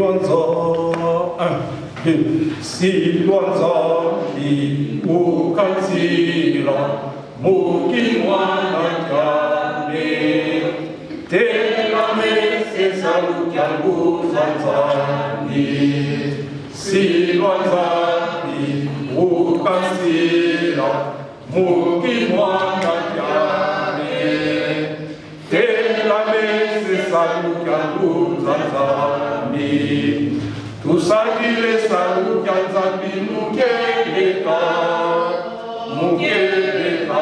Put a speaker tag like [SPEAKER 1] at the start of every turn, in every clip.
[SPEAKER 1] Silwanza, Silwanza, ukansila, mukimwana kyane, telame sesalukyangu zanzani, Silwanza, ukansila, mukimwana kyane, telame sesalukyangu zanzani, tusakile salukya nzambi mukeleka, mukeleka,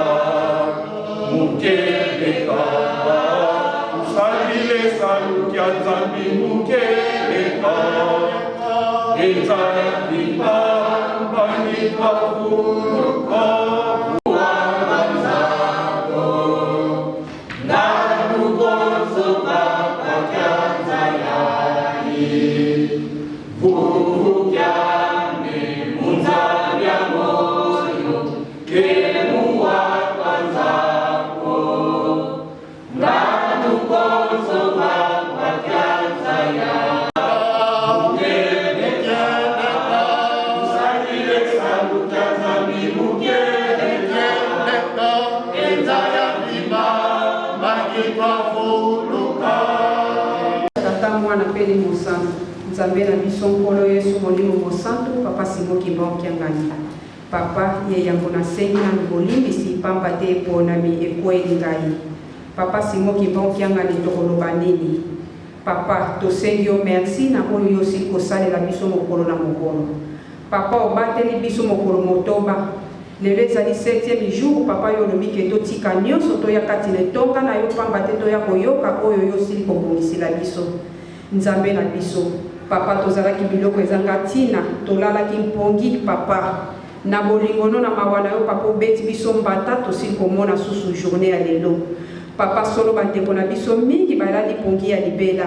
[SPEAKER 1] mukeleka, tusakile salukya nzambi mukeleka, enzambi bangitwafuluka.
[SPEAKER 2] Tata, Mwana mpe Elimo Santu, Nzambe na biso Nkolo Yesu Molimo Mosantu, Papa Simon Kimbangu Kiangani. Papa, ye yambo nasengi nanu bolimbisi pamba te eponami ekweli ngai. Papa Simon Kimbangu Kiangani tokoloba nini? Papa, tosengi yo merci na oyo yo osili kosalela biso mokolo na mokolo. Papa, obateli biso mokolo motoba. Lelo ezali septième jour, papa yo olobi ke totika nionso toya kati na etonga na yo pamba te toya koyoka oyo yo osili kobongisela biso. Nzambe na biso. Papa tozalaki biloko ezanga tina, tolalaki mpongi papa. Na bolingo no na mawa na yo papa obeti biso mbata tosili komona susu journee ya lelo. Papa solo ba ndeko na biso mingi balali pongi ya libela.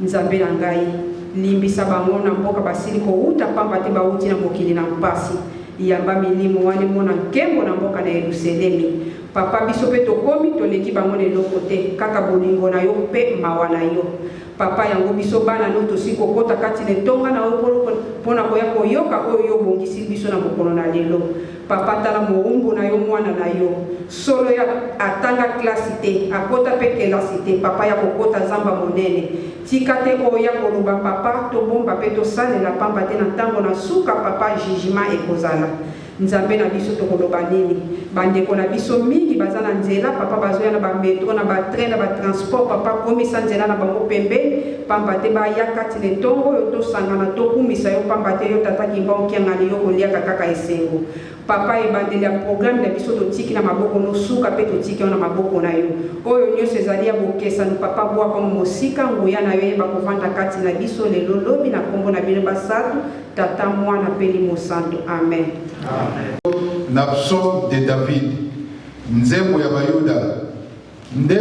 [SPEAKER 2] Nzambe na ngai, limbisa bango na mboka basili kowuta pamba te bawuti na mokili na mpasi. Yamba milimo wana emona nkembo na mboka na Yeluselemi. Papa biso pe tokomi toleki bango na eloko te kaka bolingo na yo pe mawa na yo. Papa yango biso bana no tosili kokota kati na etonga na yo po na koya koyoka oyo yo obongisili biso na mokolo na lelo. Papa tala mowumbu na yo mwana na yo solo ya atanga classe te akota pe kelasi te papa ya kokota zamba monene tika te oya koloba papa tobomba pe tosalela pamba te na tango na suka papa jugement ekozala Nzambe na biso tokoloba nini ba ndeko na biso mingi baza na nzela papa bazoya na ba metro na ba train na ba transport papa komisa nzela na bango pembeni pamba te baya kati na etongo oyo tosangana tokumisa yo pamba te yo tata kimbangu kiangani yo koliaka kaka esengo papa ebandeli ya programme na biso totiki na maboko no suka pe totiki yango na maboko na yo oyo nioso ezali ya bokesano papa bwaka yango mosika nguya na yo eyeba kovanda kati na biso lelo lobi na kombo na bino basatu Tata, Mwana pe Elimo Santu. Amen.
[SPEAKER 3] Na Psaume de David, nzembo ya Bayuda, nde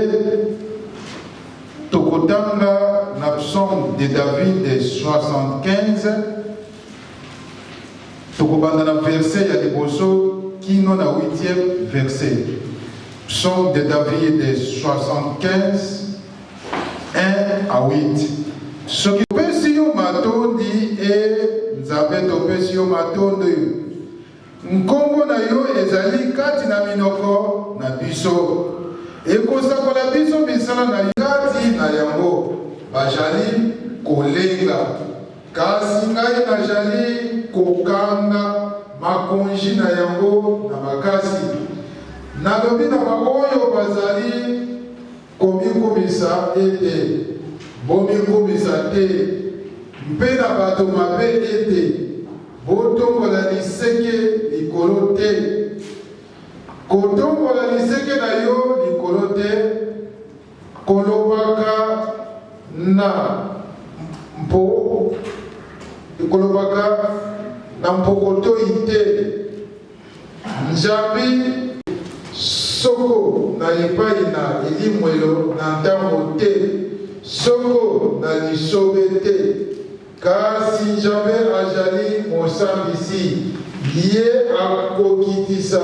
[SPEAKER 3] tokotanga na Psaume de David 75, tokobanda na verset ya liboso kino na huitième verset. Psaume de David 75, 1 à 8. Soki topesi yo matondi, e Nzambe, topesi yo matondi. Nkombo na yo ezali kati na minoko na biso, ekosakola biso misala na yo. Kati na yango bajali kolenga, kasi ngai najali kokanga makonji na yango na makasi. Nalobi na baoyo bazali Komikumisa ete, Bomikumisa te, mpe na bato mabe ete, Botombola liseke likolo te. Kotombola liseke na yo likolo te, kolobaka na mpo kolobaka na mpokotoi te. Nzambi soko na epai na elimwelo na ntango te, soko na lisobe te, kasi Njambe ajali mosambisi, ye akokitisa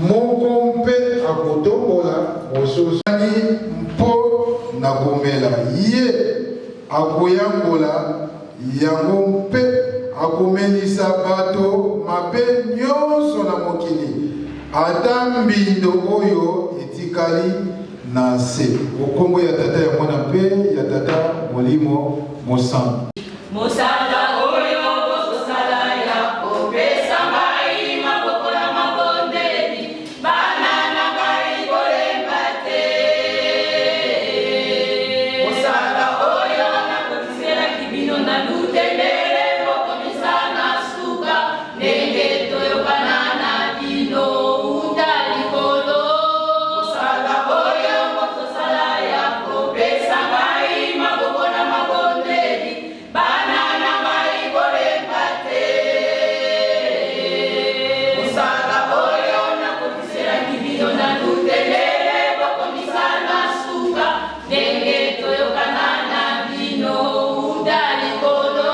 [SPEAKER 3] moko mpe akotombola mosusu. Mpo na komela, ye akoyangola. yango mpe akomelisa bato mabe nyonso na mokili, ata mbindo oyo etikali na nse. Okombo ya Tata, ya Mwana mpe ya Tata Molimo Mosantu.
[SPEAKER 4] Mosala oyo bozosala ya kopesa ngai maboko na mabondeli, bana na ngai, kolemba te. Mosala oyo nakotiselaki bino na Lutendele, bokomisa na suka ndenge toyokana na bino uta likolo. Mosala oyo bozosala ya kopesa ngai maboko na mabondeli, bana na ngai, kolemba te. Mosala oyo nakotiselaki bino na Lutendele, bokomisa na suka ndenge toyokana na bino uta likolo.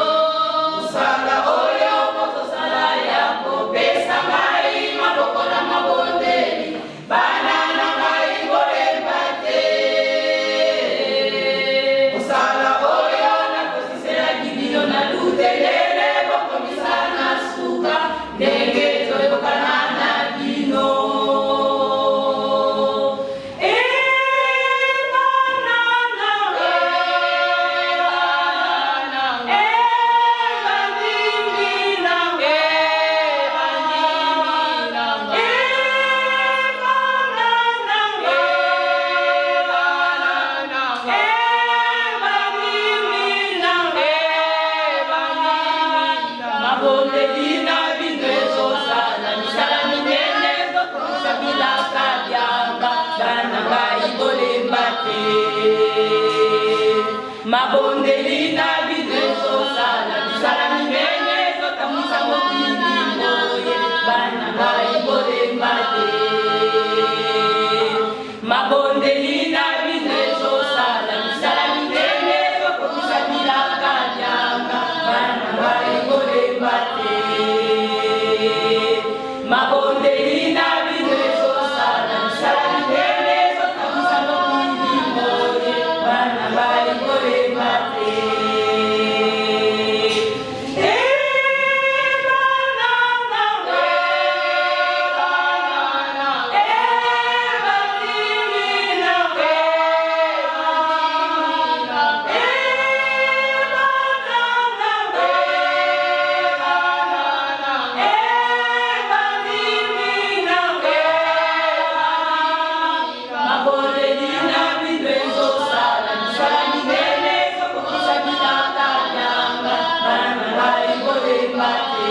[SPEAKER 4] Mosala oyo bozosala ya kopesa ngai maboko na mabondeli, bana na ngai, kolemba te. Mosala oyo nakotiselaki bino na Lutendele, bokomisa na suka ndenge toyokana na bino. E bana na ngai, e bandimi na ngai, e bana na ngai, e bandimi na ngai, mabondeli na bino ezosala misala minene, ezokokisa bilaka byanga. Bana ngai, kolemba te. Mabondeli na bino ezosala misala minene, ezotambwisa mokili moye. Bana ngai, kolemba te. Mabondeli na bino ezosala misala minene, ezokokisa bilaka byanga. Bana ngai, kolemba te. Mabondeli na bino ezosala misala minene, ezotambwisa mokili moye. Bana ngai, kolemba te. E bana na ngai, e bandimi na ngai, e bana na ngai, e bandimi na ngai, mabondeli na bino ezosala misala minene, ezokokisa bilaka byanga. Bana ngai, kolemba te.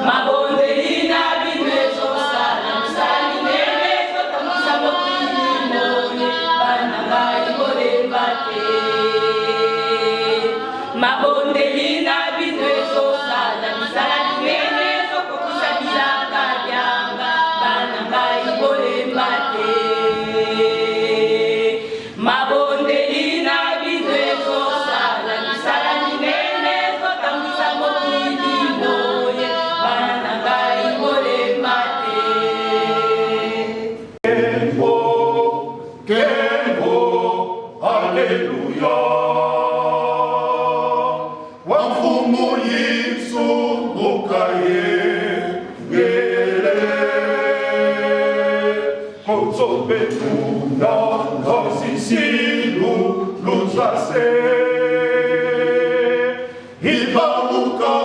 [SPEAKER 4] Mabondeli na bino ezosala misala minene, ezotambwisa mokili moye. Bana ngai, kolemba te. Mabondeli na bino ezosala misala minene, ezokokisa bilaka byanga. Bana ngai, kolemba te. Mabondeli na bino ezosala misala minene, ezotambwisa mokili moye. Bana ngai, kolemba te.
[SPEAKER 1] Kembo, Kembo, Alleluia. Wa Mfumu Yesu mukaye ngele. Kotsobe tuna sisilu lutsase. Ibamuka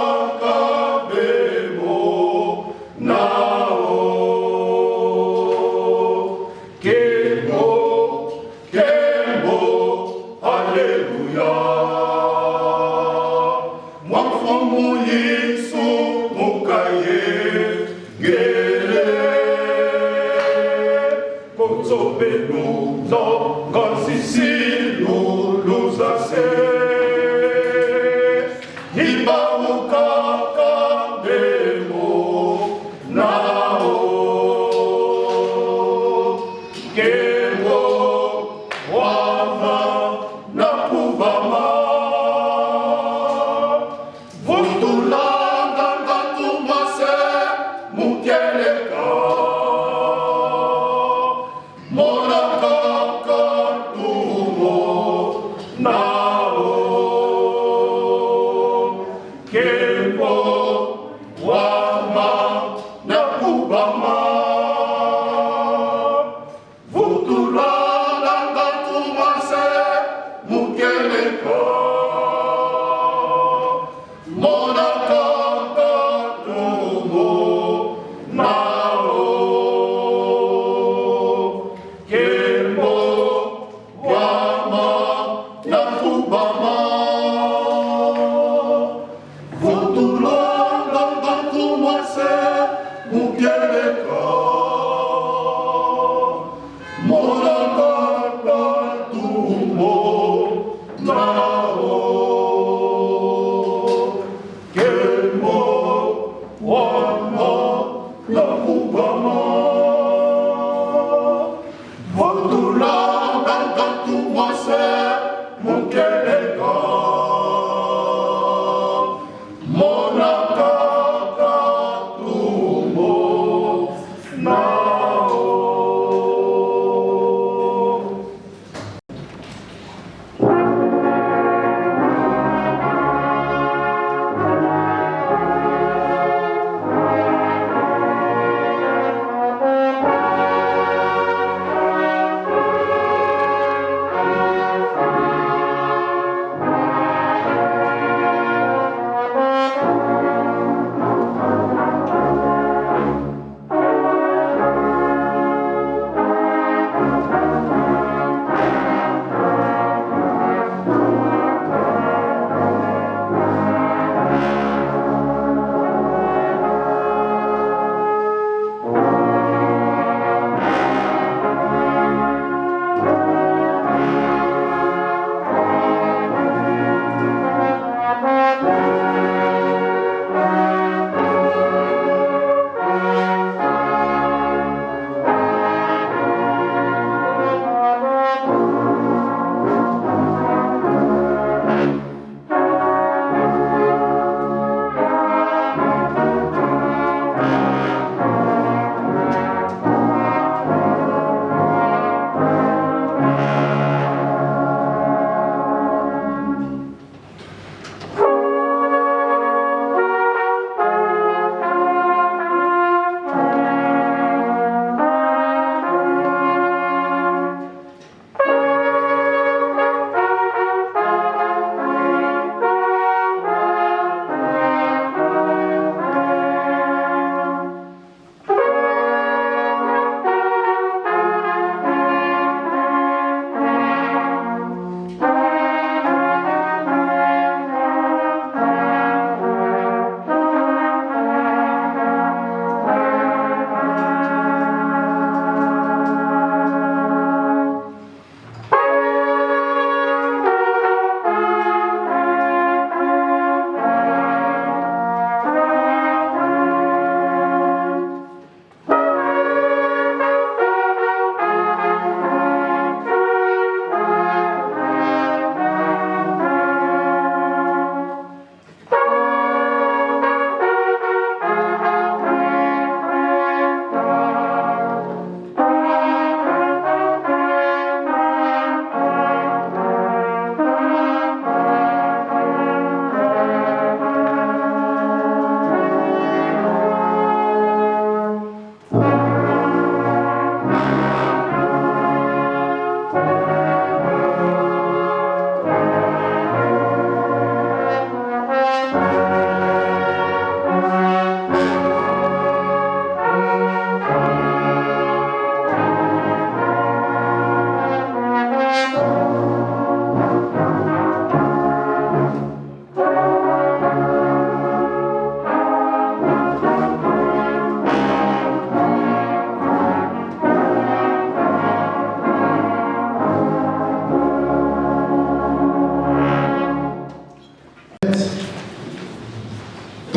[SPEAKER 1] kabemo nao. Kembo, Kembo, Alleluia. Mwafumu Yesu mukaye ngele. Kotsobe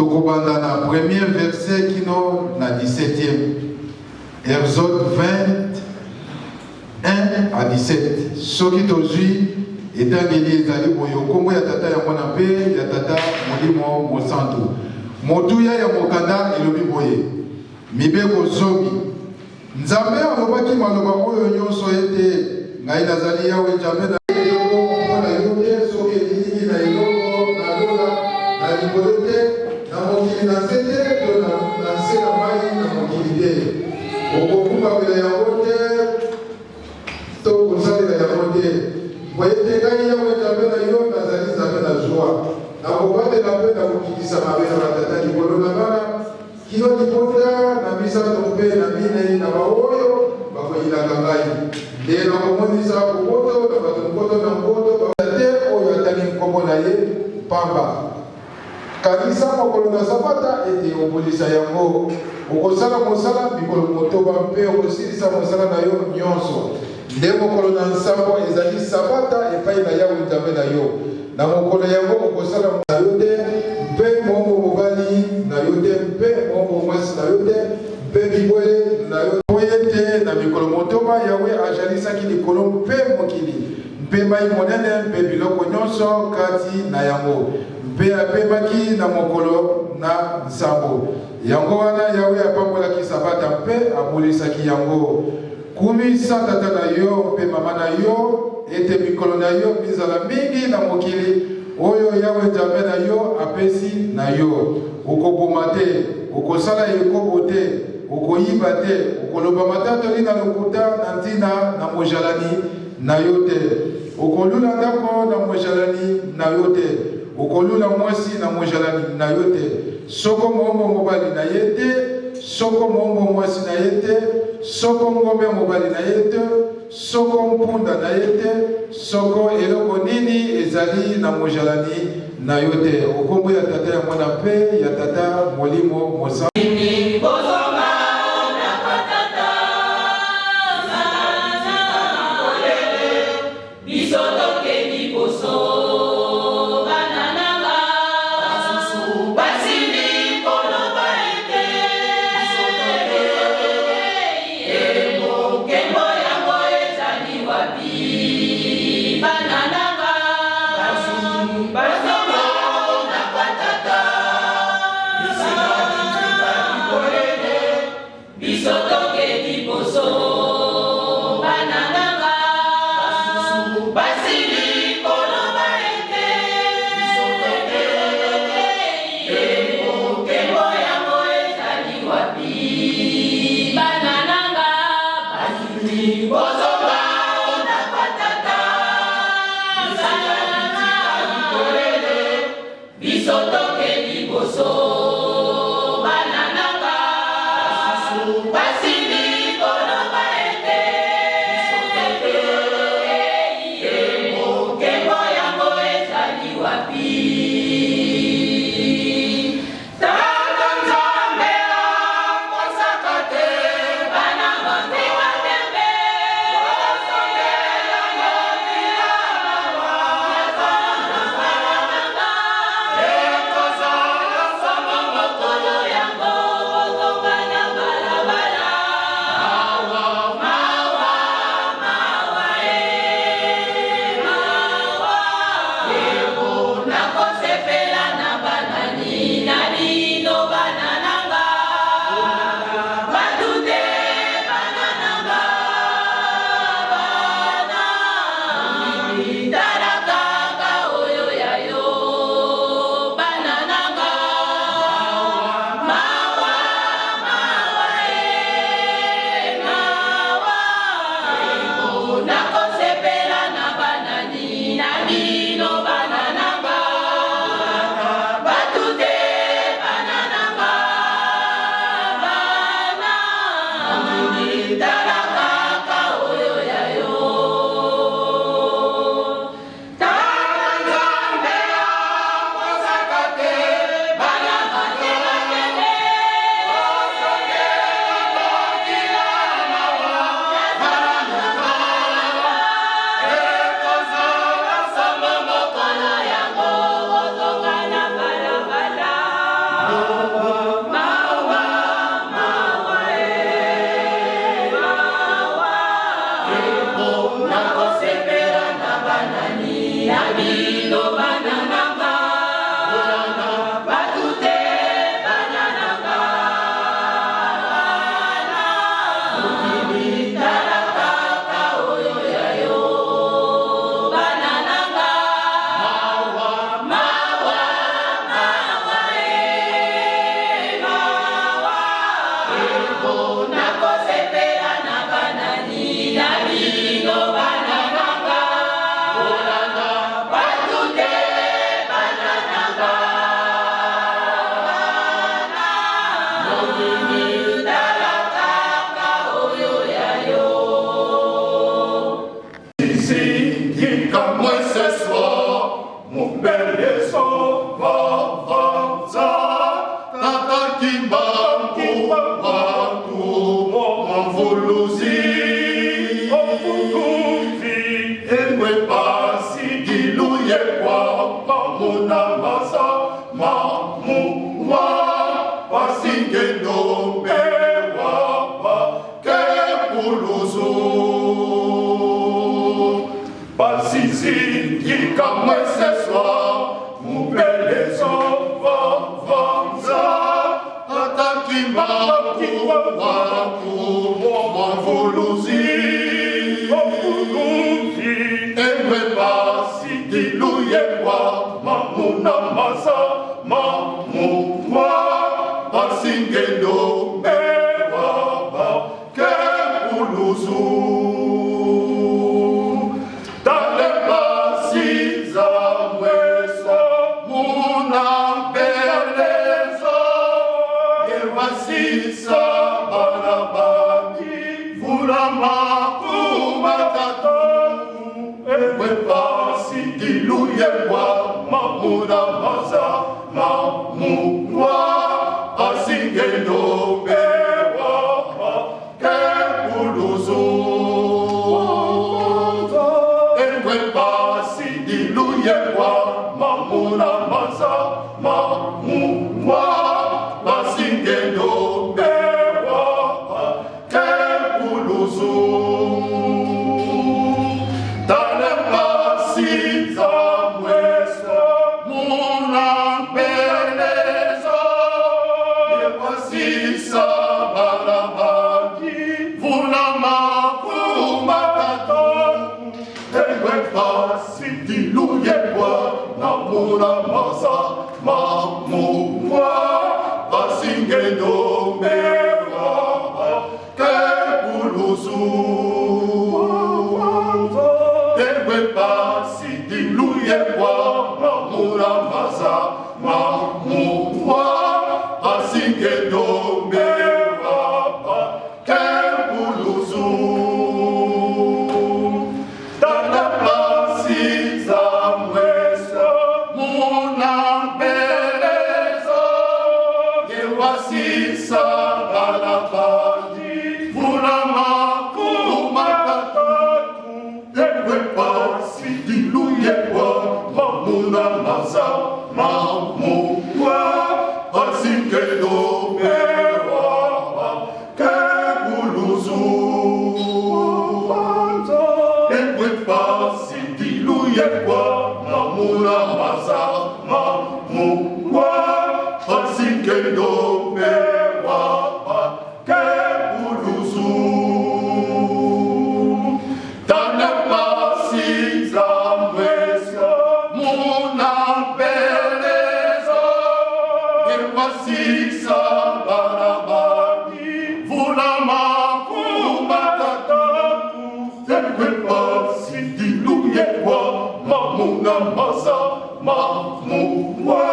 [SPEAKER 3] Tokobanda na premier verset kino na 17e. Exode 20, 1 à 17. Soki tozwi etangeli ezali boye, nkombo ya Tata, ya Mwana mpe ya Tata Molimo Mosantu. Motuya ya mokanda elobi boye: Mibeko Zomi. Nzambe alobaki maloba oyo nyonso ete: Ngai nazali Yawe Nzambe na eloko mpo na yo te, soki elilingi na eloko na lola na likolo te, na mokili na nse te, to na nse na mai na mokili te. Okokumbamela yango te to kosalela yango te, mpo ete ngai Yawe Nzambe na yo nazali Nzambe na zuwa, nakobatela mpe nakokitisa mabe na batata likolo na bana kino libota na misato mpe na minei na baoyo bakoyinaka ngai. Nde nakomonisa boboto na bato nkoto na nkoto te oyo atangi nkombo na ye pamba. Kanisa mokolo na Sabata ete obolisa yango. Okosala mosala mikolo 8 mpe okosilisa mosala na yo nyonso. Nde mokolo na nsambo ezali Sabata epai na Yawe Nzambe na yo. Na mokolo yango okosala na yo te, mpe moombo mobali na yo te, mpe moombo mwasi na yo te, mpe bibwele na yo, mpo ete na mikolo 8 Yawe azalisaki likolo mpe mokili mpe mai monene mpe biloko nyonso kati na yango, mpe apemaki na mokolo na nsambo. Yango wana Yawe apambolaki Sabata mpe abulisaki yango. Kumisa tata na yo mpe mama na yo, ete mikolo na yo mizala mingi na mokili oyo Yawe Nzambe na yo apesi na yo. Okoboma te, okosala ekobo te, okoyiba te, okoloba matatoli na lokuta na ntina na mojalani na yo te, okolula ndako na mojalani na yo te, okolula mwasi na mojalani na yo te, soko moombo mobali na ye te, soko moombo mwasi na ye te, soko ngombe mobali na ye te, soko mpunda na ye te, soko eloko nini ezali na mojalani na yo te. Okombo ya Tata, ya Mwana mpe ya Tata Molimo Mosantu.
[SPEAKER 4] Bozonga na patata, biso toke liboso, bana nanga basili koloba ete nkembo yango ezali wapi? Bana nanga, bozonga na patata, biso toke liboso, bana nanga basili koloba ete nkembo yango ezali wapi? Bana nanga, bozonga na patata, biso toke liboso, bana nanga basili koloba ete nkembo yango ezali wapi? Tata Nzambe akosaka te, bana bantewa tembe, bosongela mokila mawa.
[SPEAKER 1] Muna masa mamungwa basingendo mewaba kepuluzu Talebasiza mwesa muna beleza ewasisa barabani vulama kumatatu ekwepasi diluyekwa mamuna maza mamungwa asingendo bewaba kepuluzu ekwepasi diluyekwa mamuna maza mamungwa basingendo bewaba kepuluzu Talepasiza mwesa muna beleza ewasisa barabaki vulama kumatata ekwepasi diluyekwa namuna masa mamungwa basingendo mewa kepuluzu ekwepasi diluyekwa namuna masa mamungwa basingendo mewa kepuluzu Talapasiza mwesa muna beleza ewasisa balabadi vulama kumakatatu ekwepasi diluyekwa mamuna maza mamungwa asingendo mewa kepuluzu ekwepasi diluyekwa mamuna maza mamungwa asingendo mewa kepuluzu Tanapasiza mwesa muna beleza ewasisa barabani vulama kumatataku ekwepasi diluyekwa mamuna masa mamungwa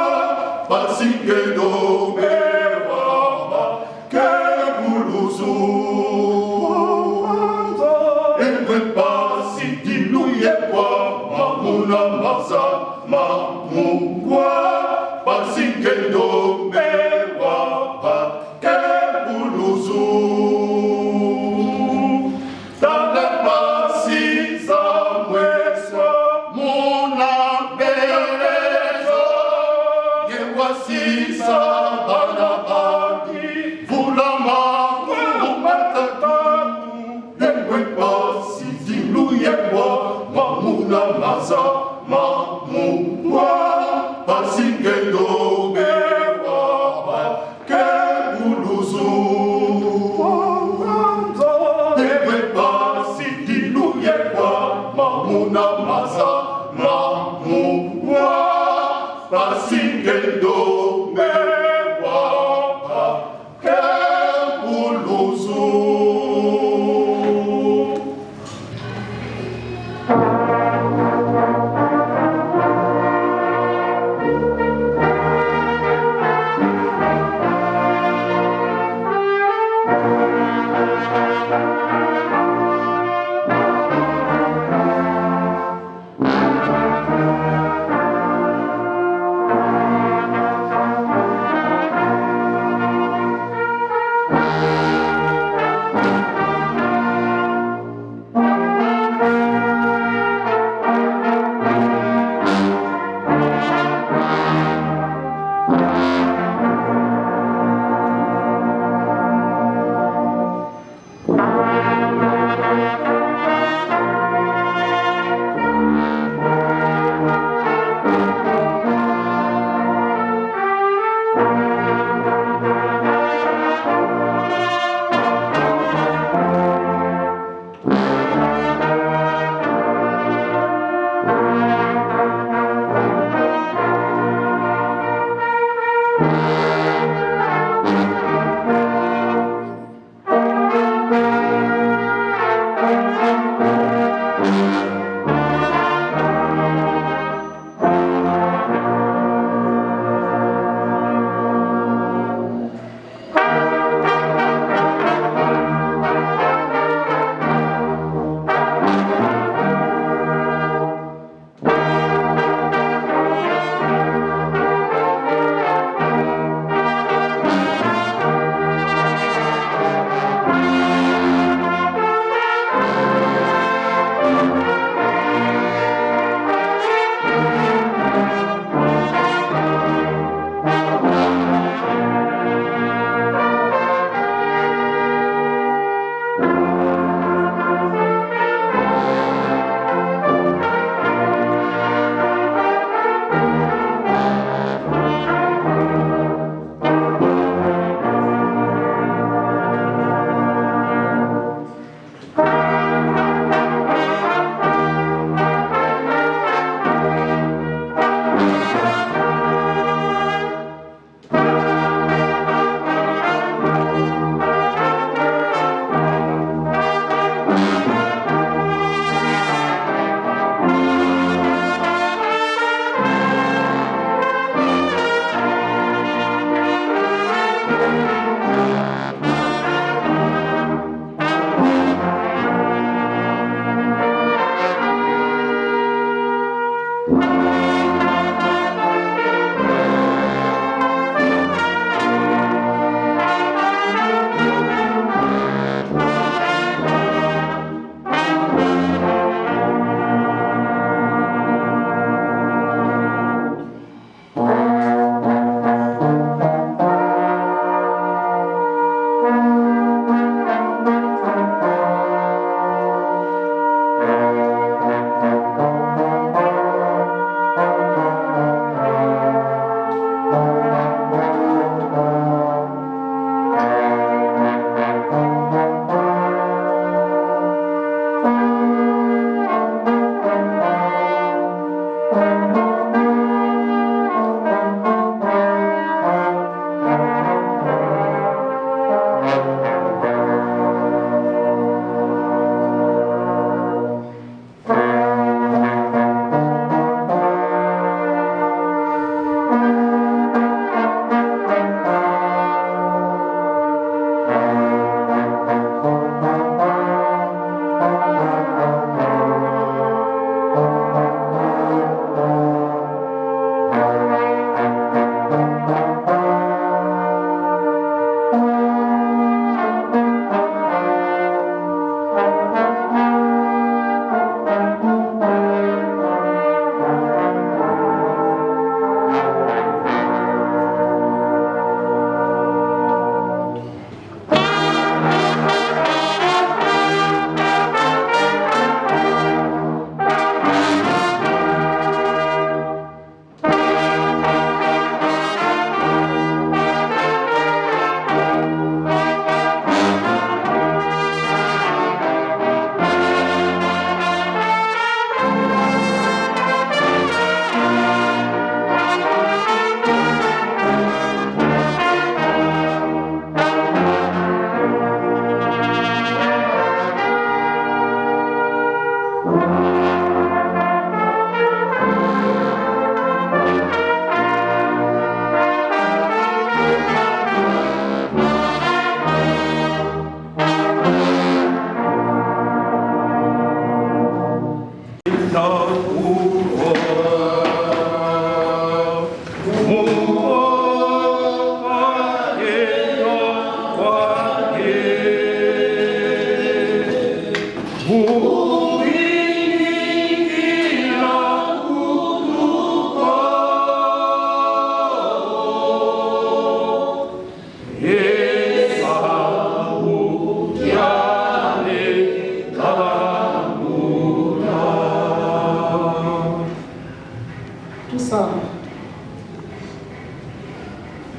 [SPEAKER 1] basingendo mewaba kepuluzu ekwepasi diluyekwa mamuna masa mamungwa basingendo mewaba kepuluzu Talepasiza mwesa muna beleza ewasisa barabaki vulama kumatataku ekwepasi diluyekwa mamuna maza mamungwa basingendo mewaba kepuluzu ekwepasi diluyekwa mamuna maza mamungwa basingendo mewaba kepuluzu.
[SPEAKER 5] Thank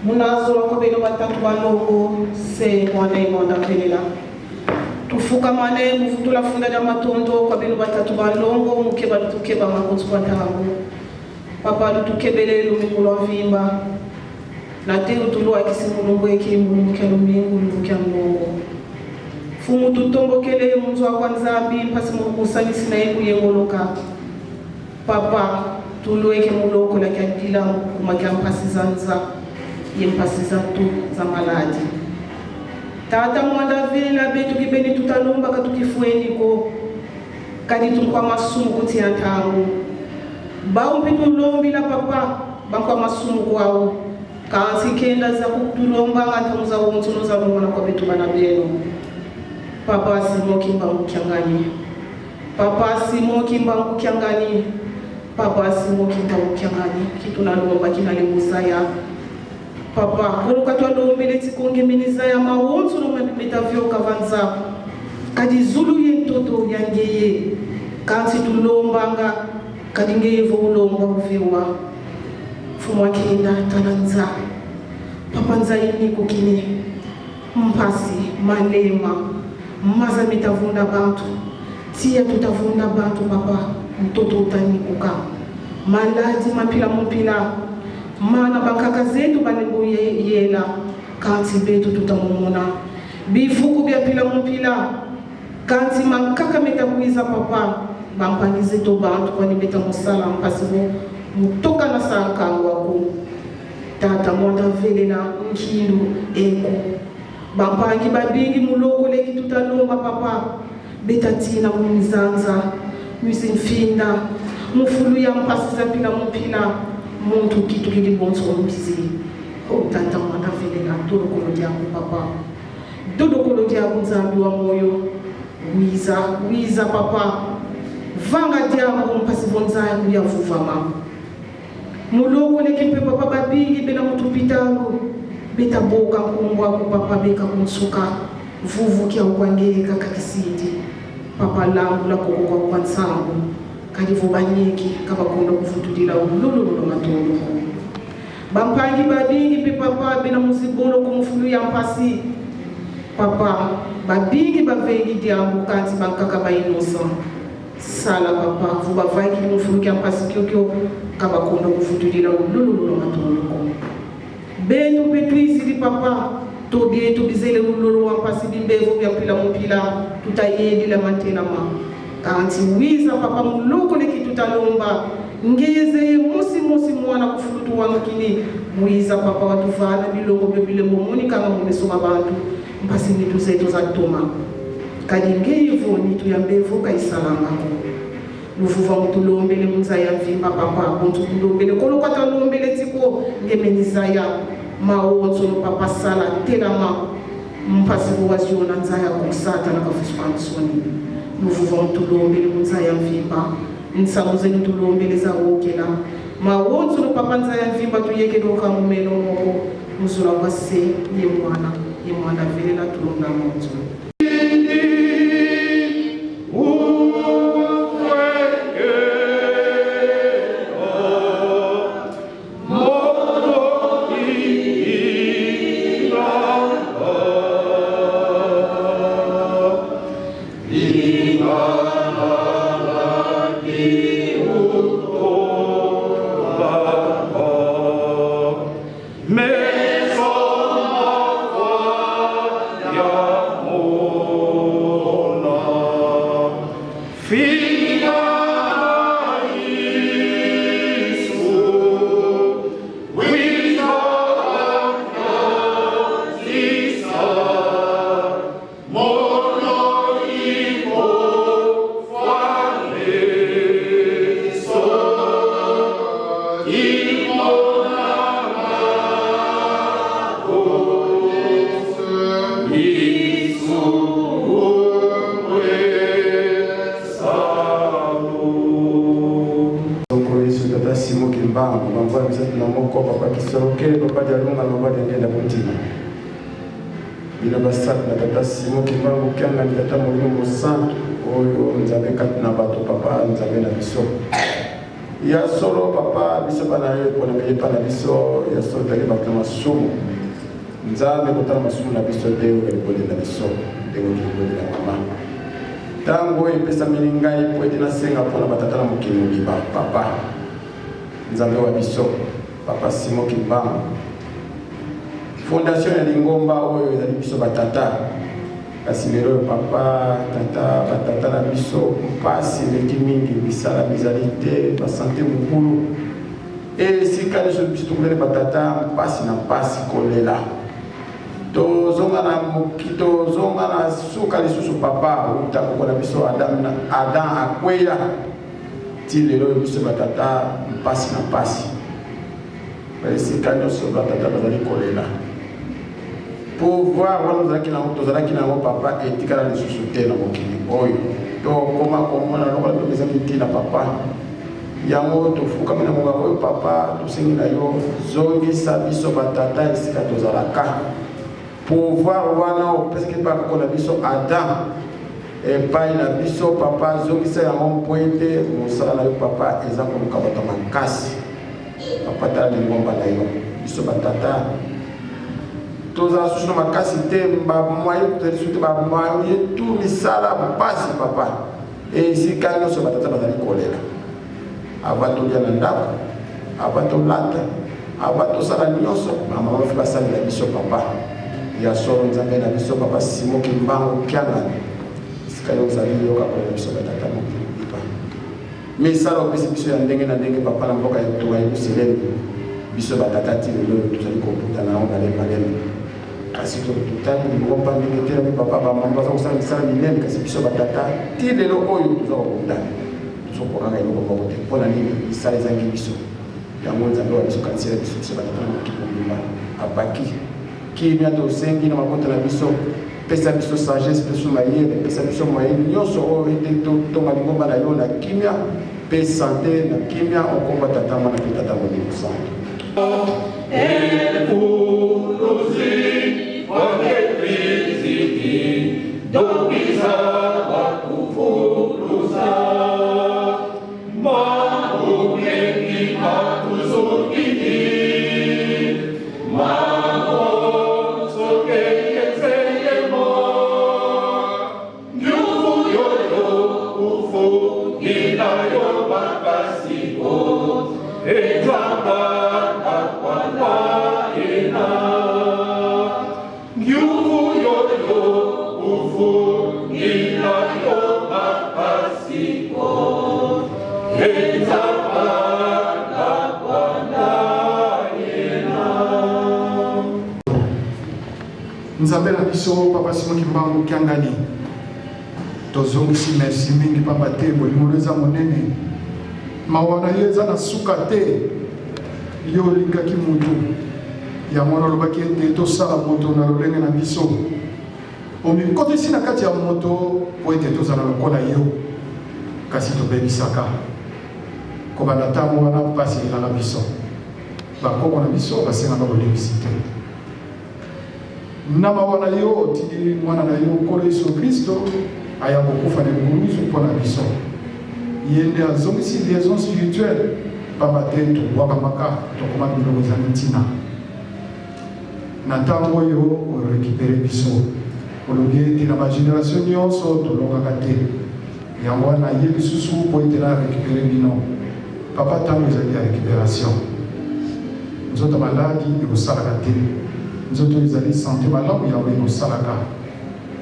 [SPEAKER 5] Munazola kwa beno batatu balongo se mwana imwanda velela. Tufukamane muvutula funda lya matondo kwa beno batatu balongo mukeba lutukeba makonzu kwa ntango. Papa lutukebele lumingu lwa vimba. Na te utuluakisi mulungu eki mulungu kya lumingu mulungu kya ndongo. Fumu tutombokele munzwa kwa nzambi mpasi mukusanyisi na ye kuyengoloka. Papa tulueke muloko la kya dila kuma kya mpasi za nza ye mpasi za tu za maladi. Tata mwanda vela betu kibeni tutalomba katukifueniko kadi tunkwa masumu kutia ntangu. Baumpi tulombila papa bankwa masumu kwao. Kansi kenda za kutulomba nga ntangu za wonso no za lomba na kwa betu bana beno. Papa Simon Kimbangu Kiangani. Papa Simon Kimbangu Kiangani. Papa Simon Kimbangu Kiangani. Kitu nalomba kinalenguzaya. Papa koloka twalombele tikongemeniza ya mawonso no mabimeta vyoka vanza. Kadi zulu ye ntoto ya ngeye. Kansi tulombanga kadi ngeye vo ulomba uviwa. Fumu akenda tala nza. Papa nza ini kukini. Mpasi malema. Maza mitavunda bantu. Tia tutavunda bantu papa. Mtoto utanikuka. Maladi mapila mupila. Mana bakaka zetu balembo yela. Kanti betu tutamumuna. Bifuku bya pila mupila. Kanti mankaka metakuiza papa. Bampangize to bantu kwani beta musala mpasi bo. Mutoka na sankangwa ku. Tata mwanda velela nkindu eko. Bampangi babingi muloko leki tutalomba papa. Beta tina mumizanza. Musimfinda. Mufulu ya mpasi za pila mupila. Muntu kitu kili bonso mbizi. Oh tata mwanda velela dolokolo diaku papa. Dolokolo diaku nzambi wa moyo. Wiza, wiza papa. Vanga diaku mpasi bonzangu ya vuvama. Muloko leki mpe papa babingi bena mutupitalu. Beta boka nkumbwa ku papa beka kunsuka. Vuvu kia ukwangeka kakisindi. Papa langu la koko kwa kwa nsangu. Kadi vubanyeki kabakonda kuvutulila ulululu matondo. Bampangi babingi pe papa bena muzibolo kumufulu ya mpasi. Papa babingi bavengi diambu kanti bankaka ba innocent. Sala papa vubavangi mufulu kia mpasi kyokyo kabakonda kuvutulila ulululu matondo. Betu pe tuizili papa tobie tubizele ululu wa mpasi bimbevo bya mpila mupila tutayedila mantelama. Kanti wiza papa muloko leki tutalomba ngeyezeye musi musi mwana kufulutu wanukini muiza papa watuvala bilongo byo bilembo monikanga mumeso mabantu mpasi nitu zetu za toma. Kadi ngeyevo nitu ya mbevo kaisalangako. Luvuva mutulombele munzaya mvimba papa bontu tulombele kolokata lombele tiko ngemenizaya maonzo no papa sala telama mpasi vowaziona nzaya kusata na kafusu kansoni. Luvuva mutulombele munzaya mvimba nsangu zenu tulombele za wokela maonzo no papa nzaya mvimba tuyekele okamumeno moko muzula wa se ye mwana ye mwana velela tulonda monzo.
[SPEAKER 6] Bino basali na tata Simon Kimbangu Kiangani, tata Molimo Mosantu oyo Nzambe kati na bato, papa Nzambe na biso. Ya solo papa, biso bana yo eponameli epai na biso, ya solo tozali bato na masumu. Nzambe kotala masumu na biso te, oyoka libondeli na biso ndenge oyoki libondeli ya mama. Ntango oyo epesameli ngai mpo ete nasenga mpo na batata na mokili mobimba, papa Nzambe wa biso, papa Simon Kimbangu, fondation ya lingomba oyo ezali biso batata. Kasi lelo oyo papa, tata, batata na biso mpasi eleki mingi, misala mizali te, basante mobulu, esika nyonso biso tokutani batata mpasi na mpasi, kolela. Tozonga na moki, tozonga na suka lisusu papa, uta koko na biso Adam, Adam akweya ti lelo oyo biso batata mpasi na mpasi, esika nyonso batata bazali kolela. Pouvoir wana tozalaki nango, tozalaki nango papa, etikala lisusu te na mokili oyo. Tokoma komona lokola biloko ezangi ntina papa. Yango tofukami na ngonga oyo papa, tosengi na yo zongisa biso batata esika tozalaka. Pouvoir wana opesaki epai koko na biso Adam epai na biso papa, zongisa yango mpo ete mosala na yo papa eza koluka bato makasi. Papa, tala lingomba na yo, biso batata tozala susu na makasi te, bamoye tozali susu te, bamoye tu misala mpasi papa. Esika nyonso batata bazali kolela, ava tolia na ndako, ava tolata, ava tosala nyonso, bamama mpe basalela biso papa. Ya solo Nzambe na biso papa Simon Kimbangu Kiangani, esika yo ozali, yoka kolela biso batata mokili mobimba. Misala opesi biso ya ndenge na ndenge papa na mboka ya kotonga Yelusalemi, biso batata ti lelo oyo tozali kobuta na yango malembe malembe. Kasi totali lingomba ndenge etelemi papa, bamama baza kosala misala minene, kasi biso batata ti lelo oyo toza kobuta, tozokoka kaka eloko moko te. Mpo na nini? Misala ezangi biso. Yango Nzambe wa biso kanisela biso, biso batata na mokili mobimba abaki kimia tosengi na mabota na biso. Pesa biso sagesse, pesa biso mayele, pesa biso moyen nyonso oyo ete totonga lingomba na yo na kimia mpe sante na kimia, okomba Tata, Mwana mpe Tata Molimo Santo.
[SPEAKER 3] Nzambe na biso papa Simon Kimbangu Kiangani, tozongisi merci mingi pamba te bolingo eza monene, mawa na yo eza na suka te. Yo olingaki moto, yango wana olobaki ete tosala moto na lolenge na biso. Omikotisi na kati ya moto mpo ete tozala lokola yo, kasi tobebisaka. Kobanda ntango wana mpasi elaka biso. Bakoko na biso basengaka bolimbisi te. Na mawa na yo otindi mwana na yo Nkolo Yesu Kristo aya kokufa na ekuluzu mpo na biso. Ye nde azongisi liaison spirituelle, pamba te tobwakamaka, tokoma biloko ezangi ntina. Na ntango oyo orekipere biso, olobi ete na ba generation nyonso tolongaka te. Yango wana ye lisusu mpo ete na rekipere bino. Papa, ntango ezali ya recuperation. Nzoto maladi ekosalaka te. Nzoto ezali sante malamu yango ekosalaka.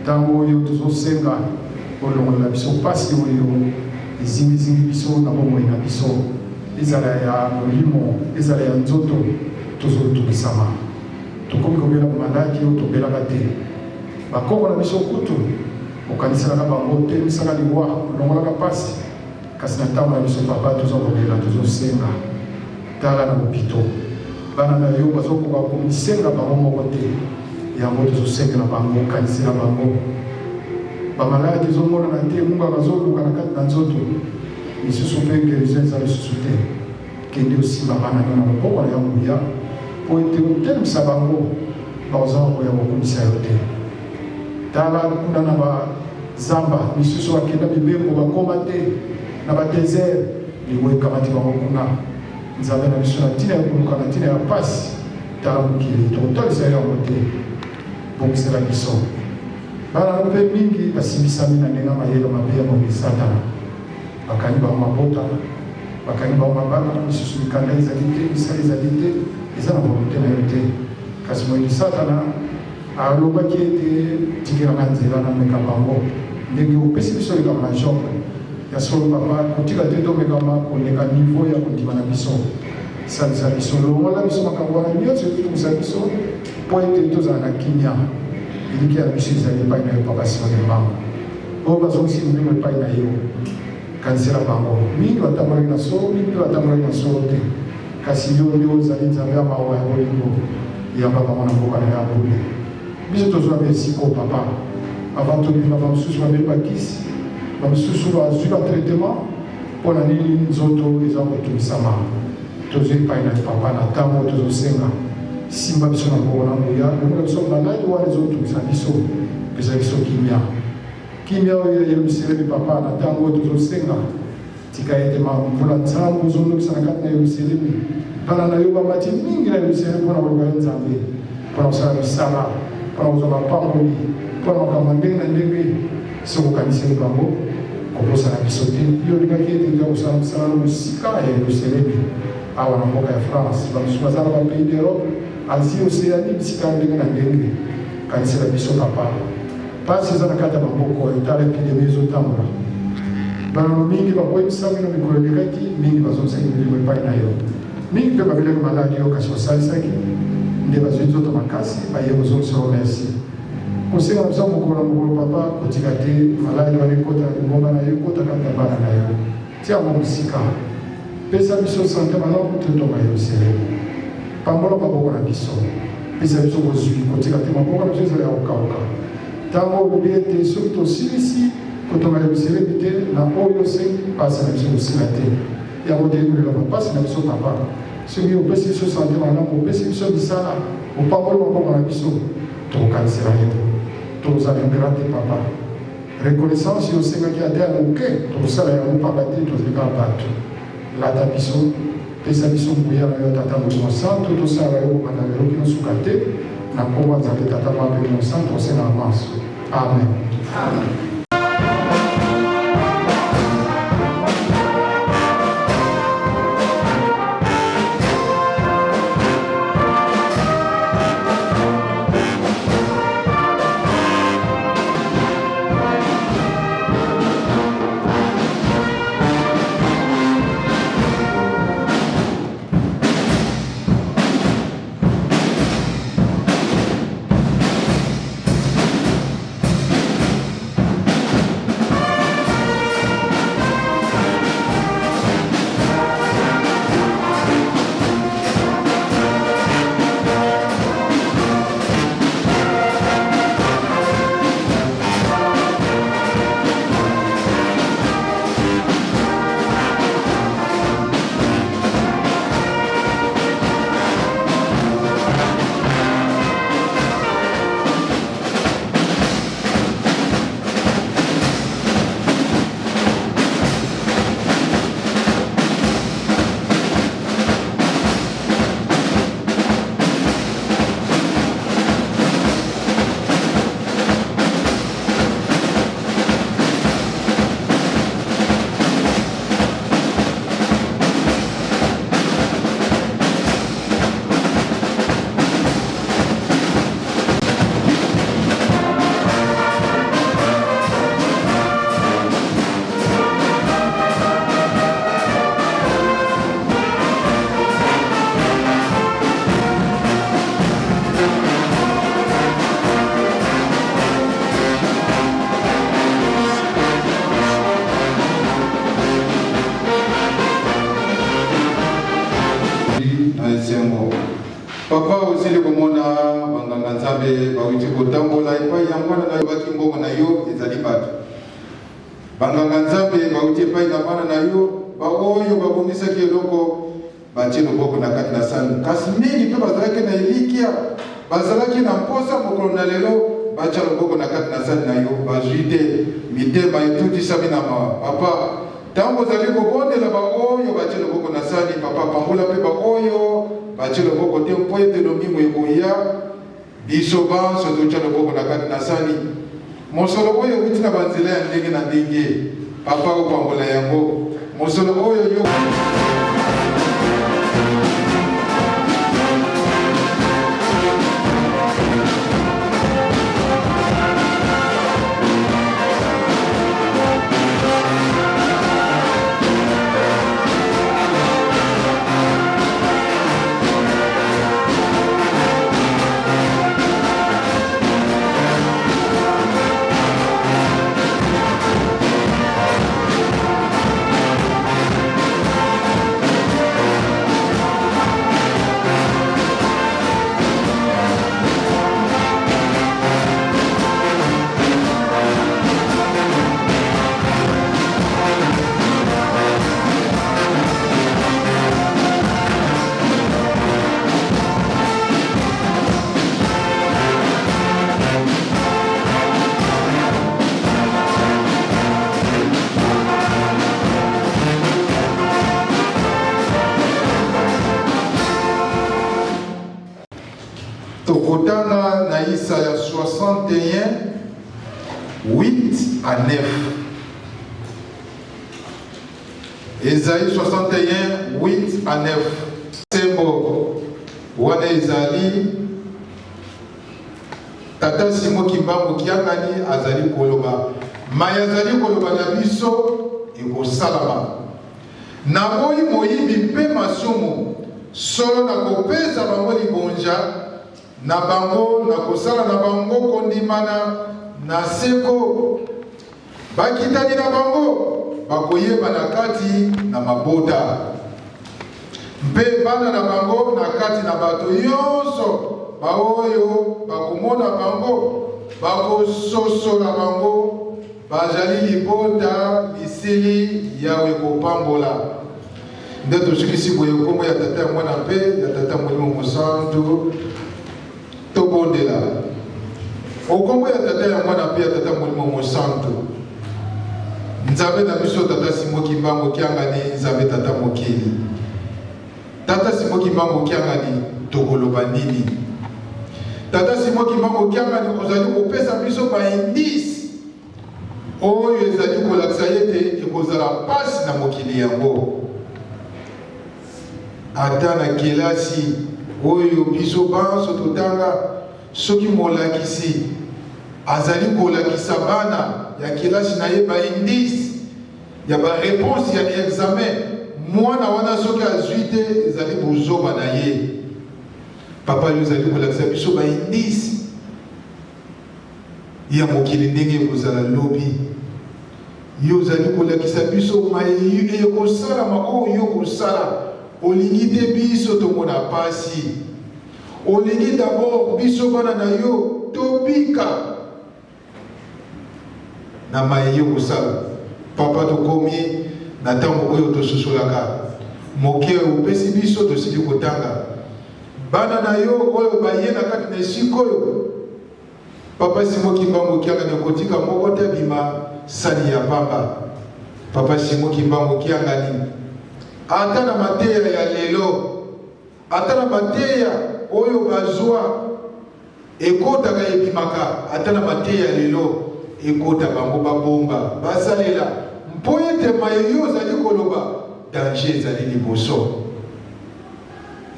[SPEAKER 3] Ntango oyo tozosenga olongolela biso mpasi oyo ezingizingi biso na bomoi na biso, ezala ya molimo, ezala ya nzoto, tozotungisama. Tokomi kobela maladi oyo tobelaka te. Bakoko na biso kutu okaniselaka bango, otelemisaka liwa, olongolaka mpasi. Kasi na ntango na biso papa, toza kobela, tozosenga. Tala na lopito, bana na yo bazokoka komisenga bango moko te, yango tozosengela bango, kanisela bango. Bamaladi ezomonana te, munganga azoluka na kati na nzoto, misusu mpe guérison eza lisusu te. Kende osimba bana na yo na loboko na yo nguya, mpo ete otelemisa bango, bakozanga koya kokumisa yo te. Tala kuna na ba zamba misusu bakenda mibembo bakoma te na ba desert.
[SPEAKER 7] Liwa ekamati bango kuna. Nzambe na biso, na ntina ya koluka, na ntina ya mpasi, tala mokili, tokotalisa yo yango te. Bongisela biso bana no mpe mingi basimbisami na ndenge ya mayele mabe ya mokili Satana. Bakangi bango mabota, bakangi bango mabala, misusu mikanda ezali te, misala ezali te, eza na volonte na yo te. Kasi moyini Satana alobaki ete tikela nga nzela nameka bango ndenge opesi biso likambo na Job. Ya solo papa, kotika te tomekama koleka niveau ya kondima na biso. Salisa biso, longola biso makambo wana nyonso ezotungisa biso mpo ete tozala na kimia. Elikya na biso ezali epai na yo papa Simon Kimbangu. Oyo bazongisi molimo epai na yo, kanisela bango. Mingi batambolaki na solo, mingi mpe batambolaki na solo te. Kasi yo nde ozali Nzambe ya mawa ya bolingo, yamba bango na mboka na yo ya bule. Biso tozwa mpe esika papa. Avant tobima, bamosusu bameli bakisi, bamosusu bazwi batraitement mpo na nini nzoto eza kotungisama. Tozwi epai na yo papa, na ntango tozosenga, simba biso na mbongo na nguya, longola biso maladi wana ezotungisa biso, pesa biso kimia, kimia oyo ya Yerusalemi papa, na ntango oyo tozosenga. Tika ete mvula nsambo ozonokisa na kati na Yerusalemi. Bana na yo bamati mingi na Yerusalemi mpo na koluka yo Nzambe, mpo na kosala misala, mpo na kozwa mapamboli, mpo na makambo ya ndenge na ndenge. Soki okaniseli bango, kobosana biso te. Yo olingaki ete toya kosala mosala na mosika ya Yerusalemi, awa na mboka ya France. Bamosusu baza na bapays d'Europe, Asie, Océanie, bisika ndenge na ndenge. Kanisela biso papa. Pasi eza na kati ya bamboka oyo, tala epidemie ezotambola. Banano mingi bakweyisami na mikolo elekaki, mingi bazongisaki milimo epai na yo. Mingi mpe babelaki maladi yo kasi osalisaki, nde bazwi nzoto makasi baye kozongisa yo merci. Kosenga na biso mokolo na mokolo papa, kotika te maladi wana ekota na lingomba na yo, ekota kati na bana na yo. Tia yango mosika. Pesa biso sante malamu totonga Yerusalemu. Pambola maboko na biso. Pesa biso bozwi, kotika te maboko na biso ezala ya kokauka. Ntango olobi ete soki tosilisi kotonga Yerusalemu te na oyo osengi, mpasi na biso ekosila te. Yango toyebi kolela bampasi na biso papa. Soki opesi biso sante malamu, opesi biso misala, opamboli maboko na biso, tokokanisela yo. Tokozala ingrat te papa. Reconnaissance yo osengaki ata ya moke, tokosala yango pamba te tozali kaka bato. Lata biso, pesa biso nguya na yo Tata Molimo Santu, tosala yo kobanda lelo kino suka te, na nkombo ya Nzambe Tata Mwana mpe Molimo Santu, tosenga na manso. Amen. Amen.
[SPEAKER 3] Na esengo papa osili komona banganga nzambe bawuti kotambola epai ya mwana na yo baki mbongo na yo ezali bato Banganga Nzambe bauti epai na bana na yo, baoyo babongisaki eloko, batie loboko na kati na sani. Kasi mingi mpe bazalaki na elikya, bazalaki na mposa mokolo na lelo batia loboko na kati na sani na yo, bazwi te. Mitema etutisami na mawa. Papa, Ntango ozali kobondela baoyo batie loboko na sani, Papa, pambola mpe baoyo batie loboko te, mpo ete lomingo ekoya, biso banso totya loboko na kati na sani. Mosolo oyo euti na banzela ya ndenge na ndenge, Papa, opambola yango. Mosolo oyo yo Tokotanga na Isaya 61, 8 à 9. Esaïe 61, 8 à 9. Sembo wana ezali Tata Simo Kimbangu Kiangani azali koloba maye azali koloba na biso ekosalama. Naboyi moyibi mpe masumu, solo nakopesa bango libonja na bango, nakosala na bango kondimana na seko. Bakitani na bango bakoyebana kati na mabota, mpe bana na bango na kati na bato nyonso. Baoyo bakomona bango bakososola bango bazali libota lisili Yawe kopambola. Nde tosukisi boye nkombo ya Tata ya Mwana mpe ya Tata Molimo Mosantu. Tobondela. Okombo ya Tata ya Mwana mpe ya Tata Molimo Mosantu. Nzambe na biso Tata Simo Kimbangu Kiangani, Nzambe Tata Mokeli. Tata Simo Kimbangu Kiangani, tokoloba nini? Tata Simo Kimbangu Kiangani, ozali kopesa biso ba indice oyo ezali kolakisa ete ekozala mpasi na mokili yango. Ata na kelasi oyo biso banso totanga, soki molakisi azali kolakisa bana ya kelasi na ye ba indice ya ba reponse ya examen, mwana wana soki azwi te ezali bozoba na ye. Papa, yo ozali kolakisa biso ba indice ya mokili ndenge ekozala lobi. Yo ozali kolakisa biso maye ekosalama oyo yo kosala. Olingi te biso tomona pasi. Olingi d'abord biso bana na yo tobika na maye yo kosala. Papa, tokomi na ntango oyo tososolaka moke opesi biso, tosili kotanga bana na yo oyo baye na kati na esika oyo. Papa Simon Kimbangu Kiangani okotika moko te abima sani ya pamba. Papa Simon Kimbangu Kiangani, ata na mateya ya lelo, ata na mateya oyo bazwa ekotaka ebimaka, ata na mateya ya lelo ekota bango babomba basalela, mpo ete maye yo ozali koloba danger ezali liboso.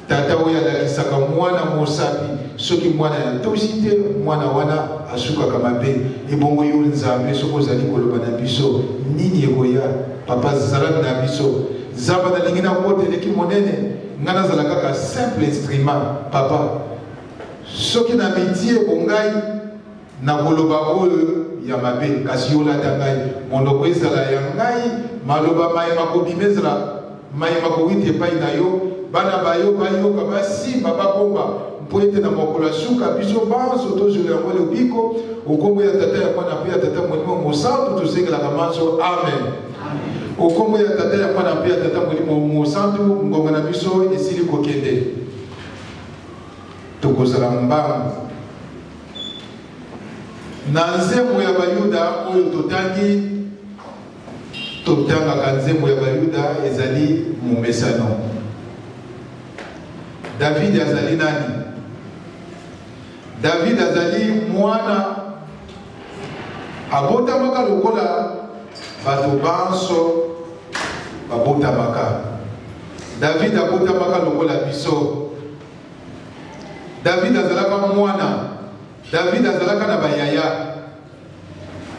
[SPEAKER 3] Tata oyo alakisaka mwana mosapi, soki mwana ya tosi te, mwana wana asukaka mabe. Ebongo yo Nzambe, soki ozali koloba na biso, nini ekoya? Papa zala na biso. Zamba nalingi nakota eleki monene, nga nazala kaka simple instrument. Papa, soki na mitie bongai Nakoloba oyo ya mabe, kasi yo lata ngai, monoko ezala ya ngai, maloba maye makobima ezala maye makowita epai na yo, bana ba yo bayoka, basimba, babomba, mpo ete na mokolo ya suka biso banso tozwela yango lobiko. O nkombo ya Tata, ya Mwana mpe ya Tata Molimo Mosantu tosengelaka manso. Amen. O nkombo ya Tata, ya Mwana mpe ya Tata Molimo Mosantu, ngonga na biso esili kokende, tokozala mbangu. Na nzembo ya Bayuda oyo totangi, Totangaka nzembo ya Bayuda ezali momesano. David azali nani? David azali mwana abotamaka lokola bato banso babotamaka. David abotamaka lokola biso. David azalaka mwana. David azalaka na bayaya.